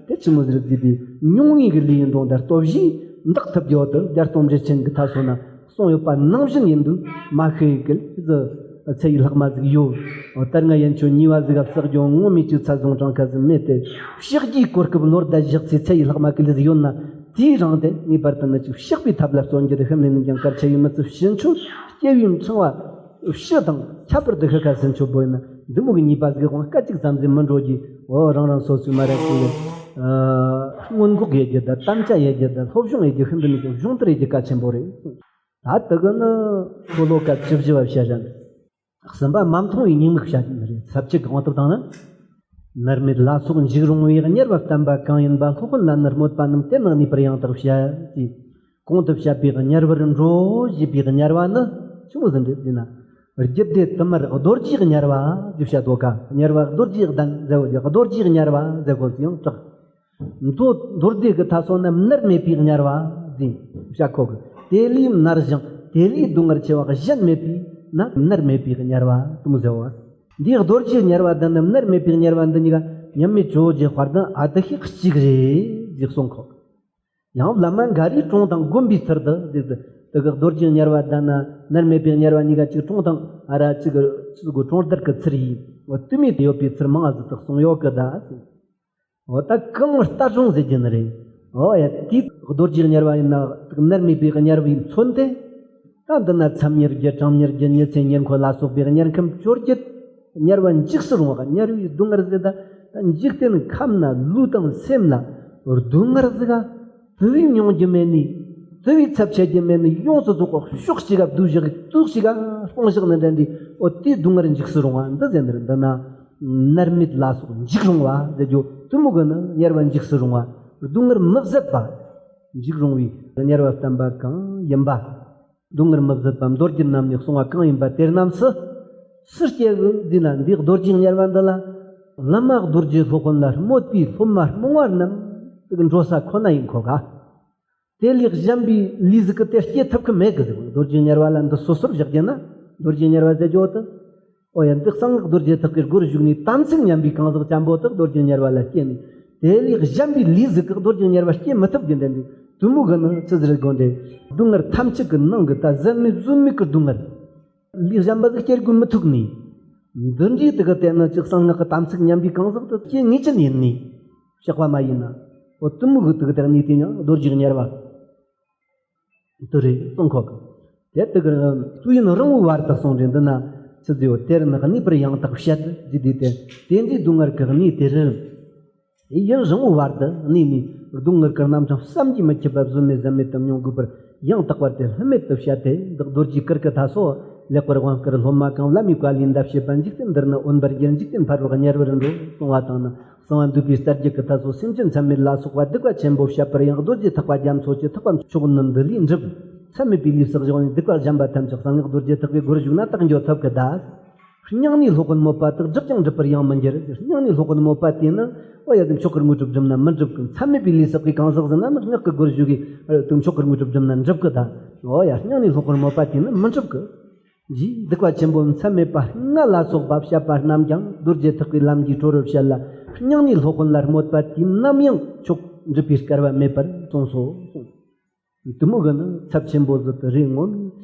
དེ་ཆི་མོ་ཟིག་ཟིག་དེ་མྱོང་ངེས་ཀྱི་ལས་ཡིན་རུང་ད་སྟོབས་བཞིས་འདག་ཐུབ་རྒྱུ་དེ་བརྒྱད་སྟོང་འགྲེལ་ཆེན་གྱི་མཐའ་སོགས་ན་གསུངས་ཡོད་པ་ནང་བཞིན་ཡིན་དུས་མ་ཤེས་གི་ཟིག་ཚེ་ཡི་ལྷག་མ་ཟིག་ཡོད། འོ་ད་སྔ་ཡན་ཆོད་ཉེས་པ་ཟིག་ག་བསགས་རྒྱུ་ངོ་མའི་ཅིག་ཚད་བཟུང་གྲངས་ཀ་ཟིག་མེད་དེ། བཤགས་རྒྱུའི་གོ་སྐབས་ལོ་ཟླ་བཞག་ཚེ་ཚེ་ཡི་ལྷག་མ་གི་ལས་ཟིག་ཡོད་ན། དེའི་རིང་དེ་ངེས་པར་དུ་ནི་ཅིག་བཤགས་པའི་ཐབས་ལ་བརྩོན་རྒྱུ་དེ་ཤིན་ཏུ་ནས་ཀྱང་གལ་ཆེ་ཡིན་མི་ཚུལ་ཕྱིན་ཆད་སྐྱེ་བའི་འཕྲེང་བ་བཞི་དང་ཁྱད་པར་དུ་ཤི་ཁ་ཟིན་ཆོག་པོ་ཡིན་ན། འདི་མོ་གི་ཉེས་པ་ཟིག་དབང་སྐད་ཅིག་ཙམ་ཟིག་མི་འགྲོ་རྒྱུ། འོ་རང་རང་སོ་སོའི་མ་ར་ཀུ་ལེ་སྔོན་འགོག་ཡེད་རྒྱུ་དང་དམ་བཅའ་ཡེད་རྒྱུ་དང་སློབ་སྦྱོང་ཡེད་རྒྱུ་ཤིན་ཏུ་ནས་ཀྱང་སྦྱོང་བརྡར་ཡེད་རྒྱུ་གལ་ཆེན་པོ་རེད། ད་དེ་གི་ནི་ཤོ་ལོ་ཀ་བཅུ་བཞི་བ་བཤད་བཞག་ནི། གསུམ་པ་མ་མཐོང་བའི་ཉེས་དམིགས་བཤད་ནི་རེད། ས་བཅད་གང་ཐུབ་དང་ནི། མནར་མེད་ལ་སོགས་འཇིགས་རུང་བའི་དམྱལ་བ་བསྟན་པ་གང་ཡིན་པ། སློབ་དཔོན་ལ་ནི་སྨོད་པ་རྣམས་དེ་ནང་གནས་པར་ཡང་དག་བཤད་དེ། གོང་དུ་བཤད་པའི་དམྱལ་བར་འགྲོ་ཞེས་པའི་དམྱལ་བ་ནི་ཆི་མོ་ཟིག་རེད་ཟེར་ན། རྒྱུད་སྡེ་དུ་མར་རྡོ་རྗེའི་དམྱལ་བ་ཞེས་བཤད་དོ་ག་དམྱལ་བ་རྡོ་རྗེའི་གདན་ཟེར་བ་ཞིག་རྡོ་རྗེའི་དམྱལ་བ་ཟེར་དགོས་སུ་ཡང་གྲགས། མདོ་མདོ་སྡེ་གི་མཐའ་སོགས་ན་མནར་མེད་པའི་དམྱལ་བ་ཟེར་བཤད་གོ་གི། དེ་ལས་མནར་ཞིང་དེ་ལས་སྡུག་བསྔལ་ཆེ་བ་གཞན་མེད་པས་ན་མནར་མེད་པའི་དམྱལ་བ་དེ་མོ་ཟེར་བ། འདིའི་རྡོ་རྗེའི་དམྱལ་བ་དང་ནི་མནར་མེད་པའི་དམྱལ་བ་འདི་གཉིས་ཀ་མཉམ་མེད་ཇོ་བོ་རྗེ་དཔལ་ལྡན་ཨ་ཏི་ཤས་གཅིག་རེད་ཅེས་གསུངས་གོ། ཡང་བླ་མ་འགའ་རེས་གྲོང་དང་དགོན་པའི་ཚུལ་དུ་ཟེར་ཏེ། དེ་གི་རྡོ་རྗེའི་དམྱལ་བ་དང་ན་མནར་མེད་པའི་དམྱལ་བ་གཉིས་ཀ་གཅིག་གྲོང་དང་ཨ་ར་གཅིག་གི་གཅིག་གི་གྲོང་རྡལ་གི་ཚུལ་ཡིན། འོ་དེ་མོ་དེ་ཡོད་པའི་ཚུལ་མང་ང་ཟིག་ཏུ་གསུངས་ཡོད་གི་ད་ཟེར། འོ་ད་གང་ལྟར་རུང་ཟེར་རྒྱུ་ནི་རེད། འོ་ཡ། དེའི་རྡོ་རྗེའི་དམྱལ་བ་ཡིན་ན་མནར་མེད་པའི་དམྱལ་བའི་མཚོན་ཏེ། ད་འདི་ན་མཚམས་ཉེར་བརྒྱད་གྲངས་ཉེར་བརྒྱད་ཉི་ཚེ་ཉེར་འཁོར་ལ་སོགས་པའི་དམྱལ་ཁམས་བཅོ་བརྒྱད། དམྱལ་བ་འཇིགས་སུ་རུང་བ་དམྱལ་བའི་སྡུག་བསྔལ་ཟེར་ད། ད་འཇིག་རྟེན་ཁམས་ན་ལུས་དང་སེམས་ལ་སྡུག་བསྔལ་ཟིག་ག་དེ་བས་མྱོང་རྒྱུ་མེད་ནི། དུ་བའི་ཚབ་བྱེད་ཀྱི་མེད་ནི་ཡོངས་སུ་རྫོགས་པ་ཕྱོགས་གཅིག་ག་བསྡུས་བཞག་གི་དུག་གཅིག་ག་སྤུངས་བཞག་ནི་འདྲ་འདི། འོ་དེའི་སྡུག་བསྔལ་འཇིགས་སུ་རུང་བ་འདི་ཟེར་ནི་རེད། འདི་ན་མནར་མེད་ལ་སོགས་འཇིགས་རུང་བ་ཟེར་རྒྱུ་དེ་མོ་གི་ནི་དམྱལ་བ་འཇིགས་སུ་རུང་བ། སྡུག་བསྔལ་མི་བཟད་པ་འཇིགས་རུང་བའི་དམྱལ་བ་བསྟན་པ་གང་ཡིན་པ། སྡུག་བསྔལ་མི་བཟད་པ་མདོ་རྒྱུད་རྣམས་ནས་གསུངས་པ་གང་ཡིན་པ་དེ་རྣམས་སུ་སུ་སྐྱེ་གི་འདི་ན། འདི་རྡོ་རྗེ་དམྱལ་བ་འདི་ལ་བླ་མ་རྡོ་རྗེ་སློབ་དཔོན་ལ་སྨོད་པའི་སློབ་མ་རྨོངས་བ་རྣམས་འགྲོ་ས་ཁོ་ན་ཡིན་ཁོ་ག་དེ་ལས་གཞན་པའི་ལུས་ཟིག་གི་དེ་སྐྱེ་ཐུབ་ཀི་མེད་གི་ཟེར། རྡོ་རྗེ་དམྱལ་བ་ལ་འདི་སོ་སོར་བཞག་རྒྱུ་ན་རྡོ་རྗེ་དམྱལ་བ་ཟེར་རྒྱུ་དེ། ཨོ་ཡ། འདི་གསང་སྔགས་རྡོ་རྗེ་ཐེག་པའི་སྒོར་ཞུགས་ནས་དམ་ཚིག་ཉམས་པའི་གང་ཟག་ཅན་པོ་དག་རྡོ་རྗེ་དམྱལ་བ་ལ་སྐྱེས་ནས། དེ་ལས་གཞན་པའི་ལུས་ཟིག་གི་རྡོ་རྗེ་དམྱལ་བ་སྐྱེ་མི་ཐུབ་རྒྱུ་འདྲ་འདི་དེ་མོ་གི་ནི་ཅི་ཟེར་དགོས་འདྲེ། སྡུག་བསྔལ་ཐམས་ཅད་ཀྱི་ནང་གི་ད་ཟད་མེད་བཟོད་མེད་ཀྱི་སྡུག་བསྔལ། ལུས་གཞན་པ་ཟིག་སྐྱེ་དགོས་མི་ཐུག་ནས། འདི་འདྲའི་དེ་གི་དེ་ནི་ཅི་གསང་སྔགས་ཀྱི་དམ་ཚིག་ཉམས་པའི་གང་ཟག་དེ་སྐྱེ་ངེས་ཅན་ཡིན་ནས། བཤགས་པ་མ་ཡིན་ན། ཨོ་དེ་མོ་གི་དེ་གི་དེ་ནས་དེ་ཡང་རྡོ་རྗེ་དམྱལ་བ། དེ་རེད་གསུང་ཁོ་གི། དེ་དེ་གི་དུས་ཡུན་རིང་བོའི་བར་དུ་གསུངས་རེད། འདི་ན་ཆི་ཟེར་བ་དེར་ནི་གནས་པར་ཡང་དག་བཤད་ཟེར་དུས་དེ། དེ་འདྲའི་སྡུག་བསྔལ་གི་གནས་དེ་རུ། དེ་ཡུན་རིང་བོའི་བར་དུ་གནས་ནས་སྡུག་བསྔལ་གི་རྣམ་གྲངས་བསམ་གྱིས་མི་ཁྱབ་པ་བཟོད་མེད་ཟད་མེད་དུ་མྱོང་དགོས་པར་ཡང་དག་པར་དེ་ལྷུ་མེད་དུ་བཤད་དེ། བདག་རྡོ་རྗེ་གུར་གྱི་མཐའ་སོགས་ལེགས་པར་དབང་བསྐུར་སློབ་མ་གང་བླ་མའི་བཀའ་ལས་འདའ་བྱེད་པ། འཇིག་རྟེན་འདིར་ནི་འོན་པར་འགྱུར། འཇིག་རྟེན་ཕ་རོལ་དམྱལ་བར་འགྲོ་གསུང་བ་དང་ནི། གསང་བ་འདུས་པའི་རྩ་རྒྱུད་ཀྱི་མཐའ་སོགས་སེམས་ཅན་མཚམས་མེད་ལ་སོགས་པ་སྡིག་པ་ཆེན་པོ་བཤད་པར་ཡང་རྡོ་རྗེ་ཐེག་པ་རྒྱ་མཚོ་ཆེ་ཐེག་པ་མཆོག་ནི་འདི་ལས་འགྲུབ། མཚམས་མེད་པའི་ལུས་བསགས་བཞག་ནས་སྡིག་པ་གཞན་པ་ཐམས་ཅད་གསང་སྔགས་རྡོ་རྗེ་ཐེག་པའི་སྒོར་ཞུགས་ན་དག་འགྱོ་ཐུབ་ཀི་ད། སྙིང་ནས་སློབ་དཔོན་སྨོད་པ་དག་སྒྲུབ་ཀྱང་འགྲུབ་པར་ཡང་མི་འགྱུར། སྙིང་ནས་སློབ་དཔོན་སྨོད་པ་དེས་ནི། ཨོ་ཡ། དེ་མཆོག་གི་དངོས་གྲུབ་སྒྲུབ་ན་མི་འགྲུབ་ཀི། མཚམས་མེད་པའི་ལུས་བསགས་པའི་གང་ཟག་ཟིན་ན་ནི་སྔགས་ཀྱི་སྒོར་ཞུགས་ཀི། དེ་མཆོག་གི་དངོས་གྲུབ་སྒྲུབ་ན་འགྲུབ་ཀི་ད། ཨོ་ཡ། སྙིང་ནས་སློབ་དཔོན་སྨོད་པ་དེས་ནི་མི་འགྲུབ་ཀི། རྗེས་སྡིག་པ་ཆེན་པོ་མཚམས་མེད་པ་ལྔ་ལ་སོགས་པ་བཤད་པ་རྣམས་ཀྱང་རྡོ་རྗེ་ཐེག་པའི་ལམ་གྱི་གྲོགས་རུ་བཤད་ལ། སྙིང་ནས་སློབ་དཔོན་ལ་སྨོད་པ་དེས་ནམ་ཡང་མཆོག་འགྲུབ་པའི་སྐལ་བ་མེད་པར་གསུངས་སོ། དེ་མོ་གི་ནི་ཚབས་ཆེན་པོ་ཟིག་རེད་མངོན།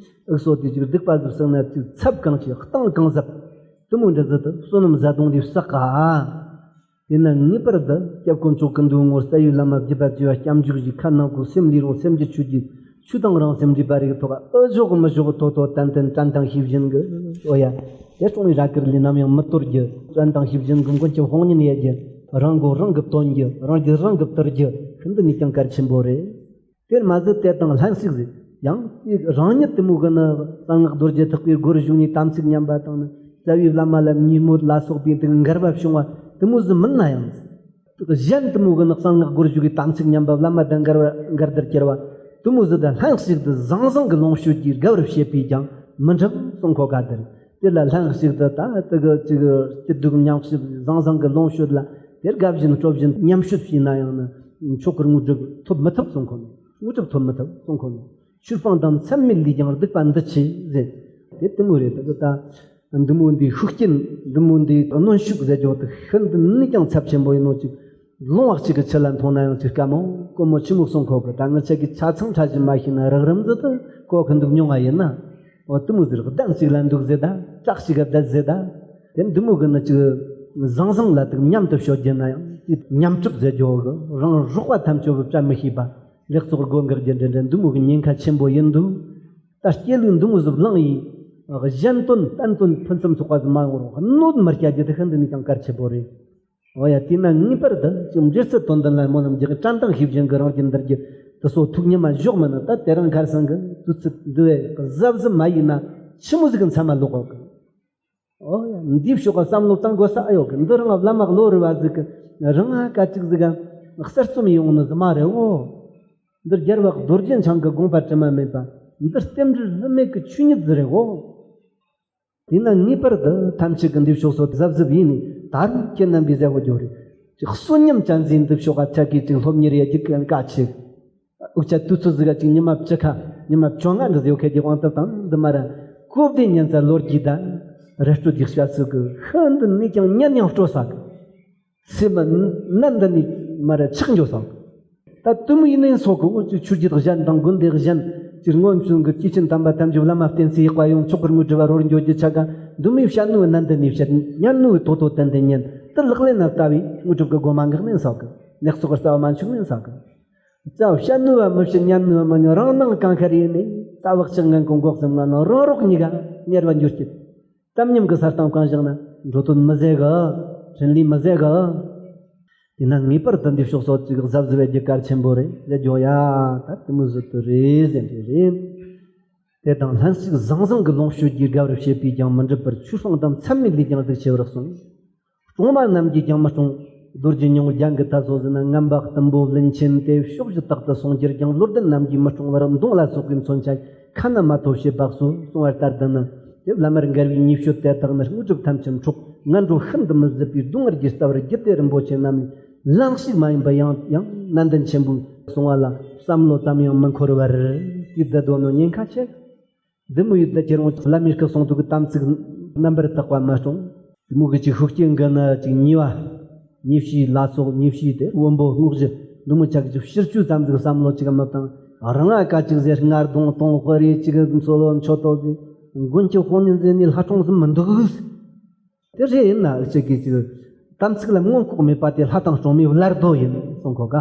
འུ་ཚོ་དེ་ཅིག་སྡིག་པ་ཟིག་བསགས་ན་དེ་ཚབས་གང་ཆེ་གཏིང་གང་ཟབ། དེ་མོ་འདྲ་ཟིག་དེ་བསོད་ནམས་བཟའ་བཏུང་དེ་བསགས་ག་དེ་ན་ངེས་པར་དུ་སྐྱབས་དཀོན་མཆོག་གི་འདུལ་ངོར་རྩ་བའི་བླ་མ་བརྒྱུད་པ་བཅས་པ་སྐྱབས་འཇུག་གཞིག་ཁ་ནང་ཁོག་སེམས་ལས་རུང་སེམས་ཀྱི་ཆོས་ཀྱི་ཆོས་དང་རང་སེམས་འདྲེས་པ་རིགས་ཐོག་ཨ་ཞོག་མི་ཞོག་ཐོག་ཐོག་ཏན་ཏན་དྲན་དང་ཤེས་བཞིན་གི། ཨོ་ཡ། དེ་སོང་བའི་ར་ཀིར་ལས་ནམ་ཡང་མི་དོར་རྒྱུ། དྲན་དང་ཤེས་བཞིན་གི་མགོན་གྱི་དཔུང་གཉེན་ཡེད་རྒྱུ། རང་མགོ་རང་གིས་ཐོན་རྒྱུ། རང་རྒྱུད་རང་གིས་བཏུལ་རྒྱུ། ཤིན་ཏུ་ནས་ཀྱང་གལ་ཆེན་པོ་རེད། དེར་མ་ཟད་དེ་དང་ལྷན་ཞིག་ཟིག་ཡང་དེ་རང་ཉིད་དེ་མོ་གི་ནི་གསང་སྔགས་རྡོ་རྗེ་ཐེག་པའི་སྒོར་ཞུགས་ནས་དམ་ཚིག་ཉམས་པ་དང་ནི་རྩ་བའི་བླ་མ་ལ་ཉེས་མོལ་ལ་སོགས་པའི་དེ་འགལ་བ་བྱུང་བ་དེ་མོ་ཟིག་མིན་ན་ཡང་། གཞན་དེ་མོ་གི་ནི་གསང་སྔགས་སྒོར་ཞུགས་ཀྱི་དམ་ཚིག་ཉམས་པ་བླ་མ་དང་འགལ་བ་འགལ་ཟླར་གྱུར་བ་དེ་མོ་ཟིག་དང་ལྷན་ཞིག་ཏུ་ཟང་ཟིང་གི་ལོངས་སྤྱོད་ཀྱིས་དགའ་བར་བྱེད་པས་ཀྱང་མི་འགྲུབ་གསུང་གོ་ག་དེར། དེ་ལ་ལྷན་ཞིག་ཏུ་ད་དེ་གི་ཅིག་སྐྱིད་སྡུག་མཉམ་བཞག་ཟང་ཟིང་གི་ལོངས་སྤྱོད་ལ་དེར་དགའ་བཞིན་སྤྲོ་བཞིན་མཉམ་སྤྱོད་བྱས་ན་ཡང་ནི་མཆོག་གི་དངོས་གྲུབ་ཐོབ་མི་ཐུབ་གསུང་གོ་ནོ། དངོས་གྲུབ་ཐོབ་མི་ཐུབ་གསུང་གོ་ནོ། ཆོས་སྤང་དང་མཚམས་མེད་ལས་ཀྱང་སྡིག་པ་འདི་ཆེ་ཟེར། དེ་དེ་མོ་རེད། དེ་གི་ད་འདི་མོ་འདི་ཤུགས་རྐྱེན་འདི་མོ་འདི་གནོན་ཤུགས་ཟེར་རྒྱུ་དེ་ཤིན་ཏུ་ནས་ཀྱང་ཚབས་ཆེན་པོ་ཡིན་ནོ་ཅིག་ལོང་བ་གཅིག་གི་ཆེད་ལ་མཐོང་ན་ཡང་ཅིག་དཀའ་མོ་དཀོན་མོ་ཆི་མོ་གསུང་གོ་གི། ད་ང་ཆ་གི་ཆ་ཚང་ཕྲ་ཞིབ་མ་ཤེས་ན་རགས་རིམ་ཟིག་ཏུ་གོ་གི་འདུག་མྱོང་བ་ཡིན་ན། འོ་དེ་མོ་ཟིག་གདན་གཅིག་ལ་འདུག་ཟེར་ད་བྲག་གཅིག་ག་བསྡད་ཟེར་ད། དེ་འདི་མོ་གི་ནི་ཅིག་ཟང་ཟིང་ལ་དུ་མཉམ་དུ་སྤྱོད་རྒྱུ་ན་ཡང་དེ་མཉམ་གྲུབ་ཟེར་རྒྱུ་གི་རང་རོགས་པ་ཐམས་ཅད་བུ་བཀྲ་མི་ཤིས་པ་ལེགས་ཚོགས་སྒོ་འགག་རྒྱུ་འདྲ་འདྲ་འདི་མོ་གི་ཉེན་ཁ་ཆེན་པོ་ཡིན་འདུག་ད་སྐྱེ་ལུས་འདི་མོ་ཟིག་བླངས་ཡིན། གཞན་དོན་བསྟན་དོན་ཕུན་སུམ་ཚོགས་པ་ཟིག་མ་ཡོང་རུང་གནོད་མི་སྐྱལ་རྒྱུ་དེ་ཤིན་ཏུ་ནས་ཀྱང་གལ་ཆེ་པོ་རེད། འོ་ཡ། དེས་ན་ངེས་པར་དུ་ཅིག་འབྲེལ་ཚུལ་དོན་ལྡན་ལ་སྨོན་ལམ་རྒྱག་དྲན་དང་ཤེས་བཞིན་གྱི་རང་རྒྱུད་འདིར་གྱི་དེ་སོ་ཐུགས་ཉམས་མ་བཞག་མིན་ན་ད་དེ་རིང་ཁར་སང་གི་དུས་ཚོད་འདི་བས་གཟབ་གཟབ་མ་ཡིན་ན་ཆི་མོ་ཟིག་གི་མཚམས་མ་ལོག་གོ་གི། འོ་ཡ། འདིའི་ཕྱོགས་ཀ་བསམ་བློ་བཏང་དགོས་ས་ཨེ་ཡོད་གི། འདི་རང་བླ་མ་བློ་རུ་བ་ཟིག་གི་རང་ང་སྐད་ཅིག་ཟིག་ག་གསར་རྩོམ་ཡོང་ནི་ཟིག་མ་རེད་འོ། འདིར་རྒྱལ་བ་རྡོ་རྗེ་འཆང་གི་དགོངས་པ་དྲི་མ་མེད་པ། འདི་རྟེན་འབྲེལ་ལྷུ་མེད་ཀྱི་ཆོས་ཉིད་ཟིག་རེད་འོ། དེས་ན་ངེས་པར་དུ་ཐམས་ཅད་ཀྱི་འདི་ཕྱོགས་སུ་གཟབ་གཟབ་ཡིན་ནས་ད་རུང་ཁྱེད་རྣམ་པས་གཟབ་དགོས་རྒྱུ་རེད། ཅིག་གསོན་ཉམས་ཅན་ཟིག་འདི་ཕྱོགས་ཀ་ཆ་གིས་ཅིག་སློབ་གཉེར་ཡེད་རྒྱུ་གལ་ཆེ། འུ་ཅག་དུས་ཚོད་ཟིག་ག་ཅིག་ཉི་མ་བཅུ་ཁ་ཉི་མ་བཅོ་ལྔ་འདི་ཟིག་ཡོད་ཁེ་ཀྱི་དབང་དུ་བཏང་འདི་མ་ར་གོ་བདེ་ཉན་ཚ་ལོ་རྒྱུས་ད་ར་སྤྲོད་ཀྱི་བྱ་ཚུལ་གི་ཤིན་ཏུ་ནས་ཀྱང་ཉན་ཡང་སྤྲོ་ས་གི། སེམས་མ་ནད་འདི་ནས་མ་ར་ཆག་འགྱོ་སོང་། ད་དུམ་ཡིན་ནའི་སོག་གི་འུ་ཅུ་ཆུ་རྒྱུད་གཞན་དང་དགོན་སྡེ་གཞན་གྱི་སྔོན་བྱོན་གྱི་སྐྱེས་ཆེན་དམ་པ་ཐམས་ཅད་བླ་མ་བསྟེན་སའི་ཡག་པ་ཡོང་ཆོག་གི་དངོས་གྲུབ་པ་རོལ་འགྱོ་རྒྱུ་ཆ་ག་འདི་མོའི་བཤད་ནུས་ནན་ཏན་ནས་བཤད། ཉན་ནུས་ཐོག་ཐོག་ཏན་ཏན་ཉན། དེ་ལག་ལེན་ན་བསྟར་བའི་དངོས་གྲུབ་ཀྱི་སྒོ་མ་འགག་ནས་སོག་གི། ལེགས་ཚོགས་ཀྱི་རྩ་བ་མ་འཆུག་ནས་སོག་གི། ཅག་བཤད་ནུས་པ་མི་བཤད། ཉན་ནུས་པ་མི་ཉན། རང་སྣང་གང་ཤར་ཡིན་ནས་ད་བག་ཆགས་ངན་ཀུན་འགོག་ཙམ་ངན་ནོ་རང་རོགས་གཉིས་ཀ་གཉེར་བ་འགྱུར་སྐྱིད། དམ་ཉམས་ཀྱི་ས་སྟེང་གང་བཞག་ན་འགྲོ་དོན་མི་ཟད་གི། འཕྲིན་ལས་མི་ཟད་གི། དེས་ན་ངེས་པར་དུ་འདི་ཕྱོགས་སོགས་ཅིག་གཟབ་གཟབ་བྱེད་རྒྱུ་གལ་ཆེན་པོ་རེད་ཟེར་རྒྱུ་ཡ། ད་དེ་མོ་ཟིག་ཏུ་རེད་ཟེར་འདྲ་རེད། དེ་དང་ལྷན་ཅིག་ཟང་ཟིང་གི་ལོངས་སྤྱོད་ཀྱིས་དགའ་བར་བྱེད་པས་ཀྱང་མི་འགྲུབ་པར། ཆོས་སྤོང་དང་མཚམས་མེད་ལས་ཀྱང་སྡུག་ཆེ་བར་གསུངས། སྲུང་མ་རྣམས་ཀྱིས་ཀྱང་མི་སྲུང་། རྡོ་རྗེ་སྙིང་པོ་རྒྱན་གྱི་མཐའ་སོགས་ཟིན་ན། ངན་པ་གཏུམ་པོ་བླུན་ཆེན་དེ་ཕྱོགས་བཞི་དག་ཏུ་སོང་གྱུར་ཀྱང་། བློ་ལྡན་རྣམས་ཀྱིས་མི་སྲུང་བར། མདུང་ལ་སོགས་པའི་མཚོན་ཆ་ཁ་ན་མ་ཐོ་བྱེད་པ་གསོལ། གསུངས་པ་ལྟར་དུ་ནི། དེ་བླ་མར་མགར་བའི་ཉེས་སྤྱོད་དེ་དག་ནི། དངོས་གྲུབ་ཐམས་ཅད་འཕྲོག་ངན་འགྲོ་ཤིན་ཏུ་མི་བཟོད་པའི། སྡུག་བསྔལ་གྱི་རྩ་བར་བརྒྱུད་དེ། རིན་པོ་ཆེ་རྣམས་ལས་ལན་ཞིག་མ་ཡིན་པ། ཡང་ཡང་ནན་ཏན་ཆེན་པོས་གསུངས་པ་ལ་བསམ་བློ་ཙམ་ཡང་མི་འཁོར་བར། དེ་བདག་དོན་ནོ་ཉེན་ཁ་ཆེ། འདི་མོ་ཡོད་ད་ཁྱེད་རང་བླ་མའི་སྐུ་གསུང་ཐུགས་ཀྱི་དམ་ཚིག་རྣམ་པར་དག་པ་མ་སྲུང་། དེ་མོ་གི་ཅིག་ཤུགས་རྐྱེན་གྱིས་ནི་ཅིག་ཉེས་པ། ཉེས་བྱས་ལ་སོགས། ཉེས་བྱས་དེ་དབོན་པོ་སྔོག་བཞི་འདི་མོ་ཆ་གི་ཅིག་ཕྱིར་བཅོས་ཙམ་ཟིག་བསམ་བློ་ཅིག་མི་བཏང་། རང་ང་ཀ་ཅིག་ཟེར། ལྔ་གདོང་སྟོང་དཔེ་རེ་ཅིག་མཚོ་ལོ་མཆོད་དོ་ཟེར། མགོན་གྱི་དཔུང་ཉིད་ཟེར་ནས་ལྷ་སྲུང་ཟིག་མི་འདུག། དེ་རེད་ཡིན་ན་ཅིག་གི་ཅིག་དམ་ཚིག་ལ་མངོན་ལྐོག་མེད་པ་དེ་ལྷ་དང་སྲུང་མའི་བླར་རྡོ་ཡིན་གསུང་གོ་ག།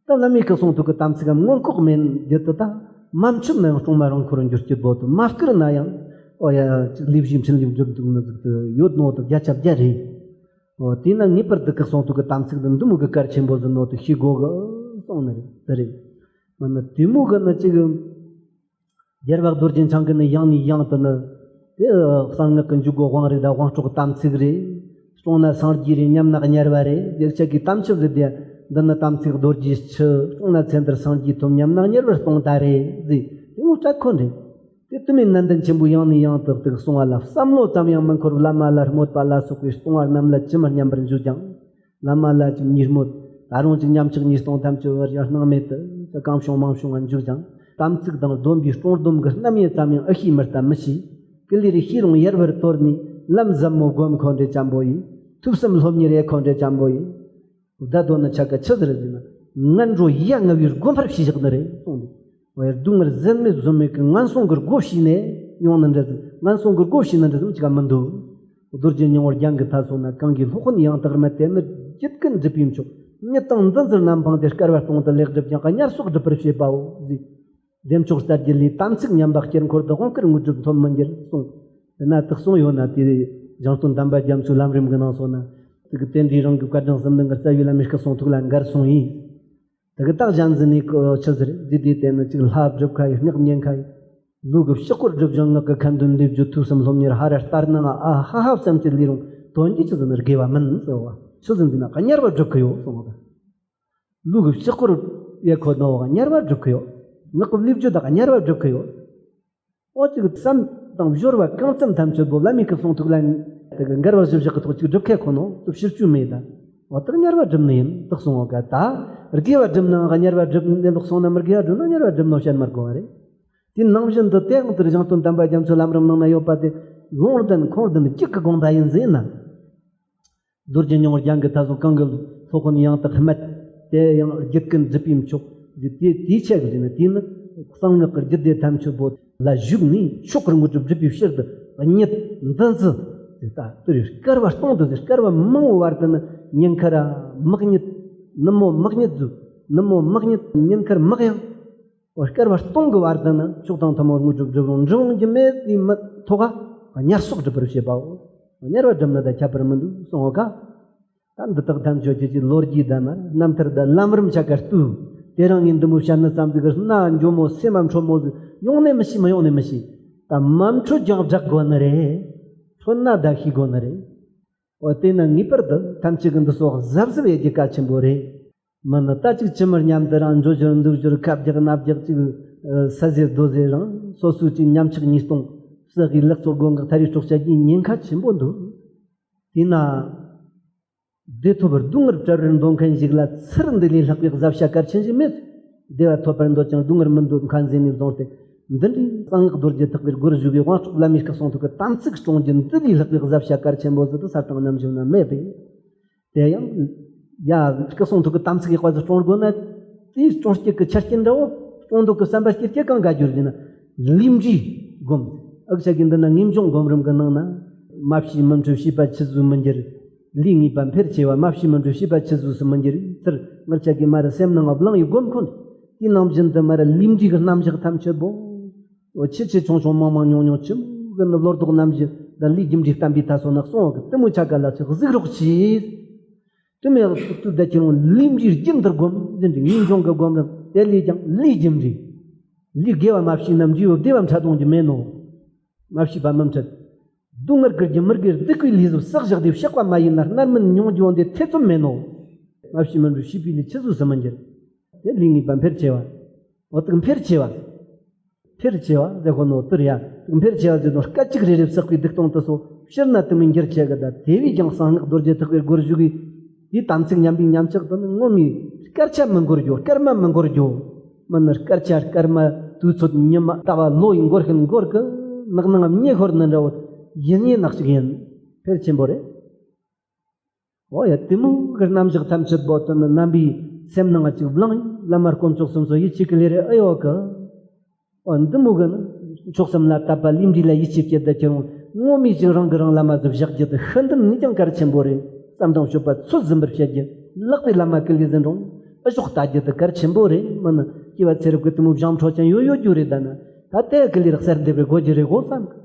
ད་བླ་མའི་སྐུ་གསུང་ཐུགས་ཀྱི་དམ་ཚིག་གམ་མངོན་ལྐོག་མེད་རྒྱུ་དེ་ད་མ་མཆོད་ན་ཡང་སྲུང་མ་རང་འཁོར་འགྱུར་སྐྱིད་པོ་དང་། མ་བསྐུར་ན་ཡང་ཨོ་ཡ་ཅིག་ལས་བཞིའི་འཕྲིན་ལས་འགྲུབ་འདུག་ནི་ཟིག་ཏུ་ཡོད་ནོ་དང་བརྒྱ་ཆ་བརྒྱ་རེད། ཨོ་དེས་ན་ངེས་པར་དུ་སྐུ་གསུང་ཐུགས་ཀྱི་དམ་ཚིག་འདི་འདི་མོ་གི་གལ་ཆེན་པོ་ཟིག་ནོ་དུ་ཤེས་དགོ་གི་གསུངས་ནི་རེད། དེ་རེད། མིན་ན་དེ་མོ་གི་ནི་ཅིག་རྒྱལ་བ་རྡོ་རྗེ་འཆང་གི་ནི་ཡང་ནས་ཡང་དུ་ནི། དེ་གསང་སྔགས་ཀྱི་འཇུག་སྒོ་དབང་རེད་ད། དབང་སྲོག་དམ་ཚིག་རེད། སྲུང་ན་སངས་རྒྱས་རེད། ཉམས་ན་དམྱལ་བ་རེད། རྒྱལ་ཆ་གི་དམ་ཆུ་ཟིག་དེ། འདི་ནི་དམ་ཚིག་རྡོ་རྗེའི་ཆུ། སྲུང་ན་ཚེ་འདིར་སངས་རྒྱས་ཐོབ། ཉམས་ན་དམྱལ་བར་ལྟུང་ད་རེད་ཟེར། དེ་ངོ་སྤྲད་ཁོ་རེད། དེ་དུ་མའི་ནན་ཏན་ཆེན་པོས་ཡང་ནས་ཡང་དུ་དེ་གསུང་བ་ལ་བསམ་བློ་ཙམ་ཡང་མི་འཁོར། བླ་མ་ལ་སྨོད་པ་ལ་སོགས་པའི་སྲུང་བ་རྣམས་ལ་ཇི་མི་སྙམ་པར་འཇུག་ཀྱང་། བླ་མ་ལ་ཅིག་ཉེས་སྨོད། ད་རུང་ཅིག་ཉམས་ཆག་ཉེས་ལྟུང་ཐམས་ཅད་བར་ཡང་སྣང་མེད་དུ་ཅིག་གང་བྱུང་མང་བྱུང་བ་འཇུག་ཀྱང་། དམ་ཚིག་དང་སྡོམ་པའི་སྲུང་སྡོམ་གྱི་རྣམ་དབྱེ་ཙམ་ཡང་ཨེ་ཤེས་མི་ལྟ་མི་ཤེས། ཀུ་ལེ་རེ་ཤེས་རུང་ཡལ་བར་དོར་ནས། ལམ་ཟབ་མོ་སྒོམ་ཁོ་འདྲེ་ཅན་པོ་ཡིན། ཐོས་བསམ་སློབ་གཉེར་ཡེ་ཁོ་འདྲེ་ཅན་པོ་ཡིན། བདག་དོན་ནི་ཆ་ག་ཆི་ཟེར་ཟིན་ན། ངན་འགྲོ་ཡ་ང་བའི་སྒོ་འཕར་ཕྱིས་བཞག་ནི་རེད་གསུངས་ཏེ། འོ་ཡ་སྡུག་བསྔལ་ཟད་མེད་བཟོད་མེད་ཀྱི་ངན་སོང་གི་སྒོ་ཕྱིས་ནས་ཡོང་ནི་འདྲ་ཟིན། ངན་སོང་གི་སྒོ་ཕྱིས་ནི་འདྲ་ཟིན་ཅི་ག་མི་འདུག། རྡོ་རྗེ་སྙིང་པོ་རྒྱན་གྱི་མཐའ་སོགས་ན། གང་གིས་སློབ་དཔོན་ཡང་དག་རྨད་དེ། ནི་རྒྱུད་ཀུན་སྒྲུབ་པའི་མཆོག། ཉིད་དང་འདུ་འཛིར་རྣམ་སྤངས་ཏེ། བསྐལ་པ་སྟོང་དུ་ལེགས་བསྒྲུབས་ཀྱང་། དམྱལ་སོགས་སྒྲུབ་པར་བྱེད་པའོ་ཟེར། བདེ་མཆོག་རྩ་རྒྱུད་ལས། དམ་ཚིག་ཉམས་པ་དཀྱིལ་འཁོར་དུ། དབང་བསྐུར་དངོས་གྲུབ་ཐོབ་མི་འགྱུར་གསུངས། དེ་ན་དག་གསུངས་ཡོད་ན་དེ་གཞུང་དོན་དམ་པ་རྒྱ་མཚོའི་ལམ་རིམ་གྱི་ནང་སོགས་ན། དེ་གི་རྟེན་འབྲེལ་རང་གི་བཀའ་དྲིན་གསུམ་ལྡན་གྱི་རྩ་བའི་བླ་མའི་སྐུ་གསུང་ཐུགས་ལ་འགལ་སོང་ཡིན། དེ་གི་རྟགས་གཞན་ཟིན་ནས་ཆི་ཟེར་འདི་དེ་བསྟན་ནི་གཅིག་ལྷ་སྒྲུབ་ཁ་ཡི་སྔགས་ཉན་ཁ་ཡི། ལུས་ཀྱི་ཕྱི་སྐོར་སྒྲུབ་སྦྱང་ངག་གི་ཁ་འདོན་ལས་བརྗོད་ཐོས་བསམ་སློབ་གཉེར་ཧ་ར་ལྟར་སྣང་ཨ་ཧ་ཧ་བསམ་གྱི་ལས་རུང་དོན་གྱི་ཆི་ཟིན་ནི་དགེ་བ་མིན་ཟེར་བ། ཆི་ཟིན་འདི་ན་ག་དམྱལ་བ་སྒྲུབ་ཁི་ཡོད་གསུངས་བ། ལུས་ཀྱི་ཕྱི་སྐོར་ཡེ་ཁོ་ནོ་བ་དམྱལ་བ་སྒྲུབ་ཁི་ཡོད། ངག་གི་ལས་བརྗོད་དག་དམྱལ་བ་སྒྲུབ་ཁི་ཡོད། འོ་ཅིག་བསམ་དང་སྦྱོར་བ་གང་ཙམ་ཐམས་ཅད་པོ་བླ་མའི་སྐུ་གསུང་ཐུགས་ལ་དེ་གི་འགལ་བ་བཞི་བཞག་གི་ཐོག་ཅིག་སྒྲུབ་ཁས་ཁོ་ནོ་ཅིག་ཕྱིར་བཅོས་མེད་ད། འོ་དག་དམྱལ་བ་སྒྲུབ་ནི་ཡིན་དག་གསུང་བ་ག་ད། དགེ་བ་སྒྲུབ་ནའང་དམྱལ་བ་སྒྲུབ་ནས་ལོག་སོང་ན་མི་དགེ་བ་སྒྲུབ་ན་དམྱལ་བ་སྒྲུབ་ནོ་བཤད་མི་དགོས་པ་རེད། དེ་ནང་བཞིན་དུ་དེའང་དེར་གཞུང་དོན་དམ་པ་རྒྱ་མཚོའི་ལམ་རིམ་ནང་ན་ཡོད་པ་དེ་ལུང་ལྡན་ཁུངས་ལྡན་གཅིག་གི་དགོངས་པ་ཡིན་ཟེར་ན། རྡོ་རྗེ་སྙིང་པོ་རྒྱན་གྱི་མཐའ་སོགས་གང་གི་སློབ་དཔོན་ཡང་དག་རྨད། དེ་ཡང་རྒྱུད་ཀུན་སྒྲུབ་པའི་མཆོག་ཟེར་དེ་དེའི་ཆེད་ཀྱི་ཟེར་ན། དེ་ནི་གསང་སྔགས་ཀྱི་རྒྱུད་སྡེ་ཐམས་ཅད་པོ་ལ་ཞུགས་ནས་མཆོག་གི་དངོས་གྲུབ་སྒྲུབ་པའི་ཕྱིར་དུ་ཉིད་འདུ་འཛི་ཟེར་ད་དུ་རེ་བསྐལ་པ་སྟོང་དུ་ཟེར། བསྐལ་པ་མང་བོའི་བར་དུ་ནི་ཉེན་ཁར་དམག་ཉིད། ནུབ་མོ་དམག་ཉིད་ཟེར། ནུབ་མོ་དམག་ཉིད་ཉེན་ཁར་དམག་ཡང་། འོ་བསྐལ་པ་སྟོང་གི་བར་དུ་ནི་མཆོག་དང་ཐུན་མོང་དངོས་གྲུབ་སྒྲུབ་རུང་འབྲི་འོང་རྒྱུ་མེད་དེ་མི་ཐོག་ག་དམྱལ་སོགས་སྒྲུབ་པར་བྱེད་པའོ། དམྱལ་བ་སྒྲུབ་ནི་ད་ཁྱད་པར་མི་འདུག་གསུང་ངོ་ག། ད་འདི་དག་ཐམས་ཅད་ཀྱི་ལོ་རྒྱུས་དང་ན་རྣམ་ཐར་དང་ལམ་རིམ་ཆ་ག་ལྟོས། དེ་རིང་ངས་འདི་མོ་བཤད་ནི་ཙམ་ཟིག་གི་སྣ་འཇོ་མོ་སེམས་མ་འཕྲོད་མོ་ཟིག་ཡོང་ནས་མི་ཤེས་མི་ཡོང་ནས་མི་ཤེས། ད་མ་འཕྲོད་ཀྱང་བསྒྲག་དགོས་ནི་རེད། འཕྲོད་ན་ད་ཤེས་དགོས་ནི་རེད། འོ་དེས་ན་ངེས་པར་དུ་ཐམས་ཅད་ཀྱི་འདི་སོགས་གཟབ་གཟབ་ཡེད་རྒྱུ་གལ་ཆེན་པོ་རེད། མིན་ནི་ད་ཅིག་ཅི་མར་མཉམ་དུ་རང་འགྲོ་རྒྱུར་འདུག་རྒྱུར་ཁ་རྒྱག་སྣ་རྒྱག་ཅིག་ས་ཟེར་རྡོ་ཟེར་རང་སོ་སོའི་ཅིག་ཉམས་ཆག་ཉེས་ལྟུང་ཟག་གི་ལག་ཚོ་སྒོ་འགག་ཐ་རི་སྲོག་བཅད་རྒྱུའི་ཉེན་ཁ་ཆེན་པོ་འདུག། དེས་ན། བདེ་ཐོབ་སྡུག་བསྔལ་བྲལ་བར་འདོད་མཁན་ཞིག་ལ་ཚུར་འདི་ལས་ལྷག་པའི་གཟབ་བྱ་གལ་ཆེན་ཞིག་མེད། བདེ་བ་ཐོབ་པར་འདོད་ཅིང་སྡུག་བསྔལ་མི་འདོད་མཁན་ཟེར་ནས་བཟུང་སྟེ། འདི་འདྲའི་གསང་སྔགས་རྡོ་རྗེ་ཐེག་པའི་སྒོར་ཞུགས་པའི་དབང་ཕྱུག་བླ་མའི་སྐུ་གསུང་ཐུགས་ཀྱི་དམ་ཚིག་སྲུང་རྒྱུ་འདི་ལས་ལྷག་པའི་གཟབ་བྱ་གལ་ཆེན་པོ་ཟིག་ཏུ་ས་དང་རྣམ་བཞིན་ན་མེད་པས། དེ་ཡང་། ཡ། སྐུ་གསུང་ཐུགས་ཀྱི་དམ་ཚིག་ཡག་པ་ཟིག་སྲུང་དགོས་ན། དེའི་སྲུང་སྤྱད་ཀྱི་ཆ་རྐྱེན་འདྲ་བོ། སྲུང་འདོད་ཀྱི་བསམ་པ་སྐྱེ་རྒྱུ་གང་ག་འགྱུར་ཟེར་ན། ལས་འབྲས་སྒོམ། ཨུ་ཆ་གི་འདི་ན་ངེས་འབྱུང་སྒོམ་རིམ་གྱི་ནང་ན། མ་བྱས་མི་འཕྲོད་བྱས་པ་ཆུད་ཟོས་མི་འགྱུར། ལས་ངེས་པ་འཕེར་ཆེ་བ། མ་བྱས་མི་འཕྲོད་བྱས་པ་ཆུད་ཟོས་སུ་མི་འགྱུར། ཚུར་ངར་ཆ་གི་མ་ར་སེམས་ནང་བླངས་ཡོད་སྒོམ་ཁོ་ན། དེའི་ནང་བཞིན་དུ་མ་ར་ལས་འབྲས་ཀྱི་རྣམ་གཞག་ཐམས་ཅད་པོ། འོ་ཆེ་ཆེ་ཆུང་ཆུང་མང་མང་ཉུང་ཉུང་ཆེན་མོ་གི་ནི་བློ་ལྡོག་རྣམ་བཞི་དང་ལས་རྒྱུ་འབྲས་བསྟན་པའི་མཐའ་སོགས་ན་གསུངས་པ་གི་དེ་མོ་ཆ་ག་ལ་ཆེ་གཟིགས་རོགས་གྱིས། དེ་མེད་ལ་ཏུ་ཏུ་ད་ཁྱེད་རང་ལས་འབྲས་རྒྱུན་དུ་སྒོམ་འདི་འདྲ་ངེས་འབྱུང་གི་སྒོམ་རིམ་དེ་ལས་ཀྱང་ལས་རྒྱུ་འབྲས། ལས་དགེ་བ་མ་བྱས་ན་འབྲས་བུ་བདེ་བ་འཕྲད་གཏོང་རྒྱུ་མེད་ནོ། མ་བྱས་པ་མི་འཕྲད། སྡུག་བསྔལ་གྱི་རྒྱུ་མི་དགེ་སྡིག་པའི་ལས་ཟོ་བསགས་བཞག་དེ་བཤགས་པ་མ་ཡིན་ན་རྣམ་སྨིན་མྱོང་རྒྱུ་འདི་ཐེ་ཚོམ་མེད་ནོ། མ་བྱས་མི་འགྲུབ་བྱས་པའི་ལས་ཆི་ཟིག་སུ་མི་འགྱུར། དེ་ལས་ངེས་པ་འཕེར་ཆེ་བ། འོ་དེ་འཕེར་ཆེ་བ། འཕེར་ཆེ་བ་ཟེར་ཁོ་ནོ་དེར་ཡ། འཕེར་ཆེ་བ་ཟེར་ནོ་སྐད་ཅིག་རེ་རེ་བསགས་པའི་སྡིག་ལྟུང་དུ་སོ་ཕྱིར་ན་དུ་མི་འགྱུར་ཆེ་གི་ད་དེ་བས་ཀྱང་གསང་སྔགས་རྡོ་རྗེ་ཐེག་པའི་སྒོར་ཞུགས་ཀྱི་དེའི་དམ་ཚིག་ཉམས་པའི་ཉམས་ཆག་དུ་ནི་ངོ་མའི་སྐར་ཆ་མི་འགོར་རྒྱུ་སྐར་མ་མི་འགོར་རྒྱུ། མི་ནི་སྐར་ཆ་སྐར་མ་དུས་ཚོད་ཉི་མ་ཟླ་བ་ལོ་ཡི་འགོར་ཤིན་འགོར་གི་ནག་ནང་མྱེ་ཤོར་ནི་འདྲ་བོ་ཡིན་ཡིན་ནག་ཅིག་ཡིན། འཕེར་ཆེན་པོ་རེད། འོ་ཡ་དེ་མོ་གི་རྣམ་གཞག་ཐམས་ཅད་པོ་དེ་ནི་རྣམ་པའི་སེམས་ནང་གཅིག་བླངས་ཡིན། བླ་མ་དཀོན་མཆོག་གསུམ་སོ་ཡིད་ཆེས་ཀྱི་ལས་རེ་ཨེ་ཡོད་གི། འོ་འདི་མོ་གི་ནི་མཆོག་གསུམ་ལ་དད་པ་ལས་འབྲས་ལ་ཡིད་ཆེས་བསྐྱེད་དུ་ཁྱེར་འོང་ངོ་མའི་ཅིག་རང་གི་རང་བླ་མ་ཟིག་བཞག་རྒྱུ་དེ་ཤིན་ཏུ་ནས་ཀྱང་གལ་ཆེན་པོ་རེད། བསམ་དང་སྤྱོད་པ་ཚོད་ཟིན་པར་བྱེད་རྒྱུ་ལག་པའི་བླ་མ་ཀི་ལི་ཟིན་རུང་ཨེ་ཞོག་ལྟ་རྒྱུ་དེ་གལ་ཆེན་པོ་རེད། མི་ནི་སྐྱེ་བ་ཚེ་རབས་ཀྱི་དེ་མོ་བྱང་འཕྲོ་ཅན་ཡོད་ཡོད་རྒྱུ་རེད། ད་ནི་ད་དེ་ཀི་ལི་རག་གསར་འདེབས་རེ་དགོས་རྒྱུ་རེད་གོ་བསམ་གི།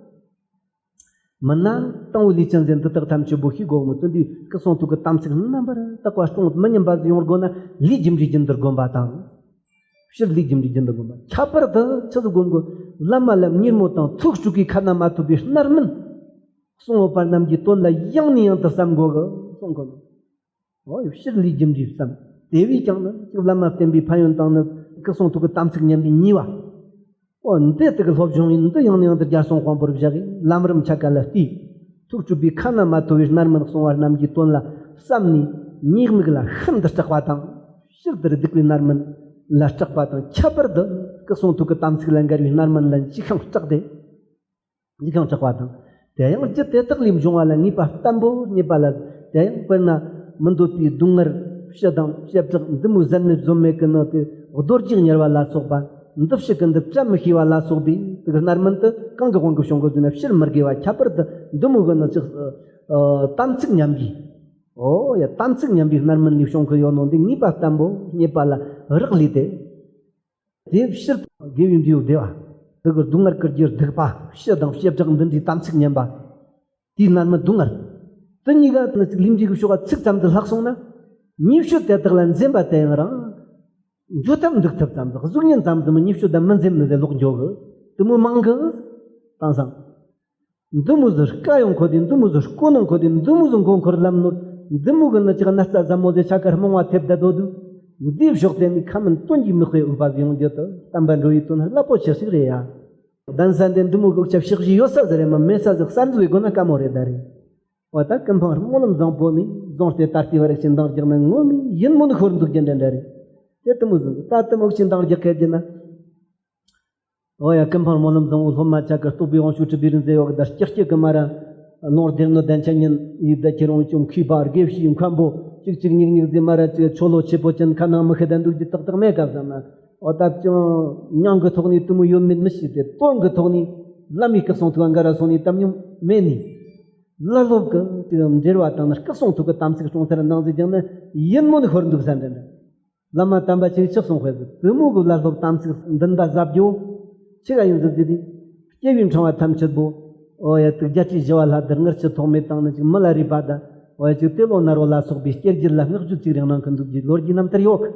མིན་ན་དང་བོ་ལས་ཅན་ཟེར་འདི་དག་ཐམས་ཅད་པོ་ཤེས་དགོས་མོད། དེ་འདི་སྐུ་གསུང་ཐུགས་ཀྱི་དམ་ཚིག་རྣམ་པར་དག་པ་སྲུང་མི་ཉམས་པ་ཟིག་ཡོང་དགོས་ན་ལས་རྒྱུ་འབྲས་རྒྱུན་དུ་སྒོམ་པ་དང་། ཕྱིར་ལས་རྒྱུ་འབྲས་རྒྱུན་དུ་སྒོམ་པ། ཁྱད་པར་དུ་ཆི་ཟིག་སྒོམ་དགོས། བླ་མ་ལ་མྱུར་མོ་དང་ཐུགས་སྤྲུགས་ཀྱིས་ཁ་ན་མ་ཐོ་བའི་རྣམ་སྨིན། གསུང་བོ་པ་རྣམས་ཀྱི་དོན་ལ་ཡང་ནས་ཡང་དུ་བསམ་དགོས་གི་གསུང་གི། འོ་ཕྱིར་ལས་རྒྱུ་འབྲས་བསམ། དེ་བས་ཀྱང་ནི་ཅིག་བླ་མ་བསྟེན་པའི་ཕན་ཡོན་དང་ནི་སྐུ་གསུང་ཐུགས་ཀྱི་དམ་ཚིག་ཉམས་པའི་ཉེས་པ། འོ་འདི་དག་གི་སློབ་སྦྱོང་ཡིན་འདི་ཡང་ནས་ཡང་དུ་རྒྱ་སྲུང་དཔང་པོར་བཞག་གིས་ལམ་རིམ་ཆ་ག་ལ་བལྟས། ཐུགས་སྤྲུགས་པའི་ཁ་ན་མ་ཐོ་བའི་རྣམ་སྨིན་གསུང་བ་རྣམས་ཀྱི་དོན་ལ་བསམ་ནས་ཉེས་དམིགས་ལ་ཤིན་ཏུ་སྐྲག་པ་དང་། ཕྱིར་དུ་སྡིག་པའི་རྣམ་སྨིན་ལ་སྐྲག་པ་དང་། ཁྱད་པར་དུ་སྐུ་གསུང་ཐུགས་ཀྱི་དམ་ཚིག་ལ་འགལ་བའི་རྣམ་སྨིན་ལ་འཇིགས་ཤིང་སྐྲག་སྟེ། འཇིགས་ཤིང་སྐྲག་པ་དང་། དེ་ཡང་རྒྱུ་དེ་དག་ལས་འབྱུང་བ་ལ་ངེས་པ་བརྟན་པོ་རྙེད་པ་ལ། དེ་ཡང་དཔེར་ན་མི་འདོད་པའི་སྡུག་བསྔལ་ཕྱི་དང་བྱེ་བྲག་འདི་མོ་ཟད་མེད་བཟོད་མེད་ཀྱི་ནི་དེ་རྡོ་རྗེ་དམྱལ་བ་ལ་སོགས་པ། འདི་ཕྱི་གི་འདི་བཅད་མི་ཤེས་པ་ལ་སོགས་པའི་དེ་གི་རྣམ་སྨིན་དུ་གང་གི་དབང་གིས་བྱུང་གི་ཟེར་ན་ཕྱིར་མི་དགེ་བ་ཁྱད་པར་དུ་འདི་མོ་གི་ནི་ཅིག་ཨ་དམ་ཚིག་ཉམས་པའི། འོ་ཡ་དམ་ཚིག་ཉམས་པའི་རྣམ་སྨིན་ལས་བྱུང་གི་ཡོད་ནོ་འདི་ངེས་པ་བརྟན་པོ་རྙེད་པ་ལ་རག་ལས་ཏེ། དེ་ཕྱིར་དགེ་བའི་འབྲས་བུ་བདེ་བ། དེ་གི་སྡུག་བསྔལ་གྱི་རྒྱུ་སྡིག་པ་ཕྱི་དང་བྱེ་བྲག་འདི་འདྲའི་དམ་ཚིག་ཉམས་པ། དེའི་རྣམ་སྨིན་སྡུག་བསྔལ། དེ་གཉིས་ཀ་ནི་ལས་འབྲས་ཀྱི་ཕྱོགས་ཀ་ཚིག་ཙམ་དུ་ལྷག་སོང་ན། ཉེས་སྤྱོད་དེ་དག་ལ་འཛེམ་པ་དེ་ཡང་རང་། འགྱོད་ཐབས་འདུག་ཐབས་ཙམ་དུ་གཟུགས་བརྙན་ཙམ་དུ་མི་ཉེས་སྤྱོད་དང་མི་འཛེམ་ནི་དེ་ལོག་འགྱོ་གི། དེ་མོ་མང་གི། དེང་སང་། འདི་མོ་ཟིག་དཀའ་ཡང་ཁོ་དེ། འདི་མོ་ཟིག་དཀོན་ནང་ཁོ་དེ། འདི་མོ་ཟིག་མགོ་འཁོར་ལམ་ནོར། འདི་མོ་གི་ནི་ཅིག་ན་རྩ་ཟབ་མོ་ཟེ་ཆ་ཁར་རྨོངས་བ་ཐེབས་བསྡད་དོ་དུ། འདིའི་ཕྱོགས་དེ་ནི་ཁ་མིན་དོན་གྱིས་མི་དཔེ་འོས་པ་ཟིག་ཡོང་རྒྱུ་དུ་བསྟན་པ་འགྲོ་བའི་དོན་རླབས་པོ་ཆེ་ཞིག་རེད་ཡ། གདན་ས་འདི་འདི་མོ་གི་ཆ་ཕྱག་བཞེས་ཡོད་ས་ཟིག་རེད་མ། མེད་ས་ཟིག་གསར་འཛུགས་དགོས་ན་དཀའ་མོ་རེད་ད་རེད། འོ་ད་ཀུན་སྤངས་སྨོན་ལམ་བཟང་པོ་ནི་རྫོང་སྟེ་ད་ལྟའི་བར་ཞིག་འདང་རྒྱག་ན་ངོ་མ་ཡིན་མོ་ནི་ཤོར་འདུག་རྒྱུ་འདྲ་འདྲ་རེད། དེ་དེ་མོ་ཟིག་ད་དེ་མོ་ཞིག་འདང་རྒྱག་མཁན་དེ་ན། འོ་ཡ་ཀུན་སྤངས་སྨོན་ལམ་བཟང་བོ་སློབ་མ་ཆ་གི་རྟོགས་པའི་དབང་ཕྱུག་གྲུབ་པའི་རིག་འཛིན་ཡོད་གི། ད་སྐྱིད་སྐྱིད་གི་མ་ར་ལོང་སྡེར་ནོ་དན་ཆ་ཉིན་ཡིད་བདེ་ཁྱེད་རང་ཅུང་མཁས་པ་དགེ་བཤེས་མཁན་པོ་ཅིག་ཅིག་ཉིག་ཉིག་ཟེ་མ་ར་ཅིག་ཆོ་ལོ་ཆེ་པོ་ཅན་ཁ་ནང་མི་ཤེས་ད་འདུག་ཅི་ཏག་ཏག་མེད་ག་བསམ་ན། འོ་ད་ཅང་མྱང་གི་ཐོག་ནས་དུ་མོ་ཡོད་མེད་མི་ཤེས་ཏེ་དོན་གི་ཐོག་ནས་བླ་མའི་སྐུ་གསུང་ཐུགས་འགའ་ར་སོང་ནས་གཏམ་མྱོང་མེད་ནས། བླ་སློབ་གི་འབྲེལ་བ་དང་ནི་སྐུ་གསུང་ཐུགས་ཀྱི་དམ་ཚིག་སྲུང་ཚར་གནང་ཟིག་ཀྱང་ནི་ཡིན་མོ་ནི་ཤོར་འདུག་ས་འདྲ་འདྲ། བླ་མ་དམ་པ་ཆེ་ཆི་གསུང་དཔེ་ཟིག་དེ་མོ་གི་བླ་སློབ་དམ་ཚིག་འདུན་པ་ཟབ་རྒྱུ། ཆི་ག་ཡིན་ཟིག་ཟེར་དུས། སྐྱེ་བའི་འཕྲེང་བ་ཐམས་ཅད་པོ། འོ་ཡ་དུག་བརྒྱད་ཁྲི་བཞི་བ་ལྷ་དར་ངར་ཆུ་ཐོགས་མེད་དང་ནི་ཅིག་མི་ལ་རས་པ་དང་། འོ་ཡ་ཅིག་ཏེ་ལོ་ནར་བ་ལ་སོགས་པའི་སྐྱེ་རྒྱུད་ལ་བསྔགས་བརྗོད་ཅིག་རིང་གནང་གི་འདུག་རྒྱུའི་ལོ་རྒྱུས་རྣམ་ཐར་ཡོད་གི།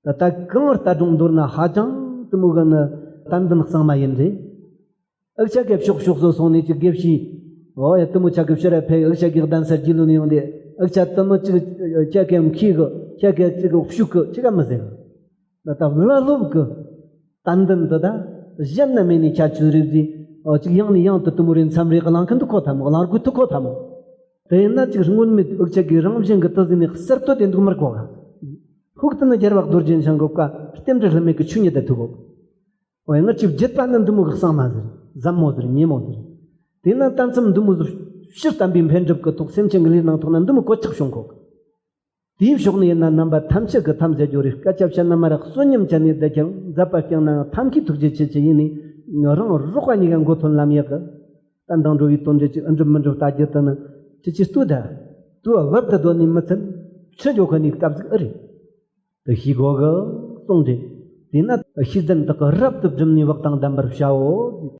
ད་ལྟ་གང་ལྟ་སྒྲུང་མདོར་ན་ཧ་ཅང་དེ་མོ་གི་ནི་དད་འདུན་གཙང་མ་ཡིན་རེད། འུ་ཆ་གི་ཕྱོགས་ཕྱོགས་སུ་སོང་ནས་ཅིག་དགེ་བཤེས། འོ་ཡ་དེ་མོ་ཆ་གི་ཕྱིར་ར་ཕེབས། འུ་ཆ་གི་གདན་སར་རྒྱུས་ལོན་ཡོང་དེ། འུ་ཆ་དེ་མོ་ཅིག་ཆ་གི་མཁས་གི་ཆ་གི་ཅིག་ཕྱུག་གི་ཆི་ག་མི་ཟེར། ད་ལྟ་བླ་སློབ་གི་དད་འདུན་དེ་ད་གཞན་ན་མེད་ནས་ཁྱད་ཆོས་རེད་ཟེ། འོ་ཅིག་ཡང་ནས་ཡང་དུ་དེ་མོ་རེ་མཚམས་རེ་གླེང་མཁན་དུ་ཁོ་ཐམ་གླེང་དགོས་དུ་ཁོ་ཐམ། དེ་ཡིན་ན་ཅིག་སྔོན་མེད་འུ་ཆ་གི་རང་བཞིན་གི་དེ་ཟིན་ནས་གསར་གཏོད་དེ་འདུག་མར་གོ་ག་ཧུག་ཏུ་ནི་རྒྱལ་བ་རྡོ་རྗེ་འཆང་གི་བཀའ་རྟེན་འབྲེལ་བསླུ་མེད་ཀྱི་ཆོས་ཉིད་དུ་ཐུག་གོ། འོ་ཡ་ང་ཅིག་བརྒྱུད་པ་ནི་འདི་མོ་གི་གཙང་མ་ཟེར། ཟབ་མོ་ཟེར། ཉེ་མོ་ཟེར། དེས་ན་ལྟ་མཚམས་འདི་མོ་ཟེར། ཕྱིར་བསྟན་པའི་འཕེལ་འགྲིབ་ཀྱི་ཐོག་སེམས་ཅན་གྱི་ལུས་ནང་ཐོག་ན་འདི་མོ་གོད་ཆག་བྱུང་གོ། དེའི་ཕྱོགས་ནས་ཡིན་ན་རྣམ་པ་ཐམས་ཅད་ཀྱི་ཐམས་ཅད་སྦྱོར་རེ་སྐད་ཆ་བཤད་ན་མ་རག་བསོད་སྙོམས་ཅན་ནས་བསྡད་ཀྱང་མཛད་པ་བསྐྱངས་ན་ཐབས་མཁས་ཐུགས་རྗེ་ཆེ་ཆེ་ཡིན་ནས་རང་རོགས་པ་གཉིས་ཀ་མགོ་ཐོན་ལམ་ཡག་གི། ད་མདང་འགྲོ་བའི་དོན་འབྲས་ཀྱི་ཨ་འགྲུབ་མི་འགྲུབ་ལྟ་རྒྱུ་དེ་ནི་ཁྱི་ཁྱི་ལྟོས་ད། ལྟོས་བབ་ཏུ་སྡོད་ནས་མི་ཚུན་ཆུ་འཇོག་གི་ནས་སྐབས་ཟིག་ཨེ་རེད། དེ་ཤེས་དགོས་གི་གསུངས་ཏེ། དེས་ན་ཤེས་ལྡན་དག་གིས་རབ་ཏུ་བསྒྲིམས་ནས་བག་དང་ལྡན་པར་བྱའོ།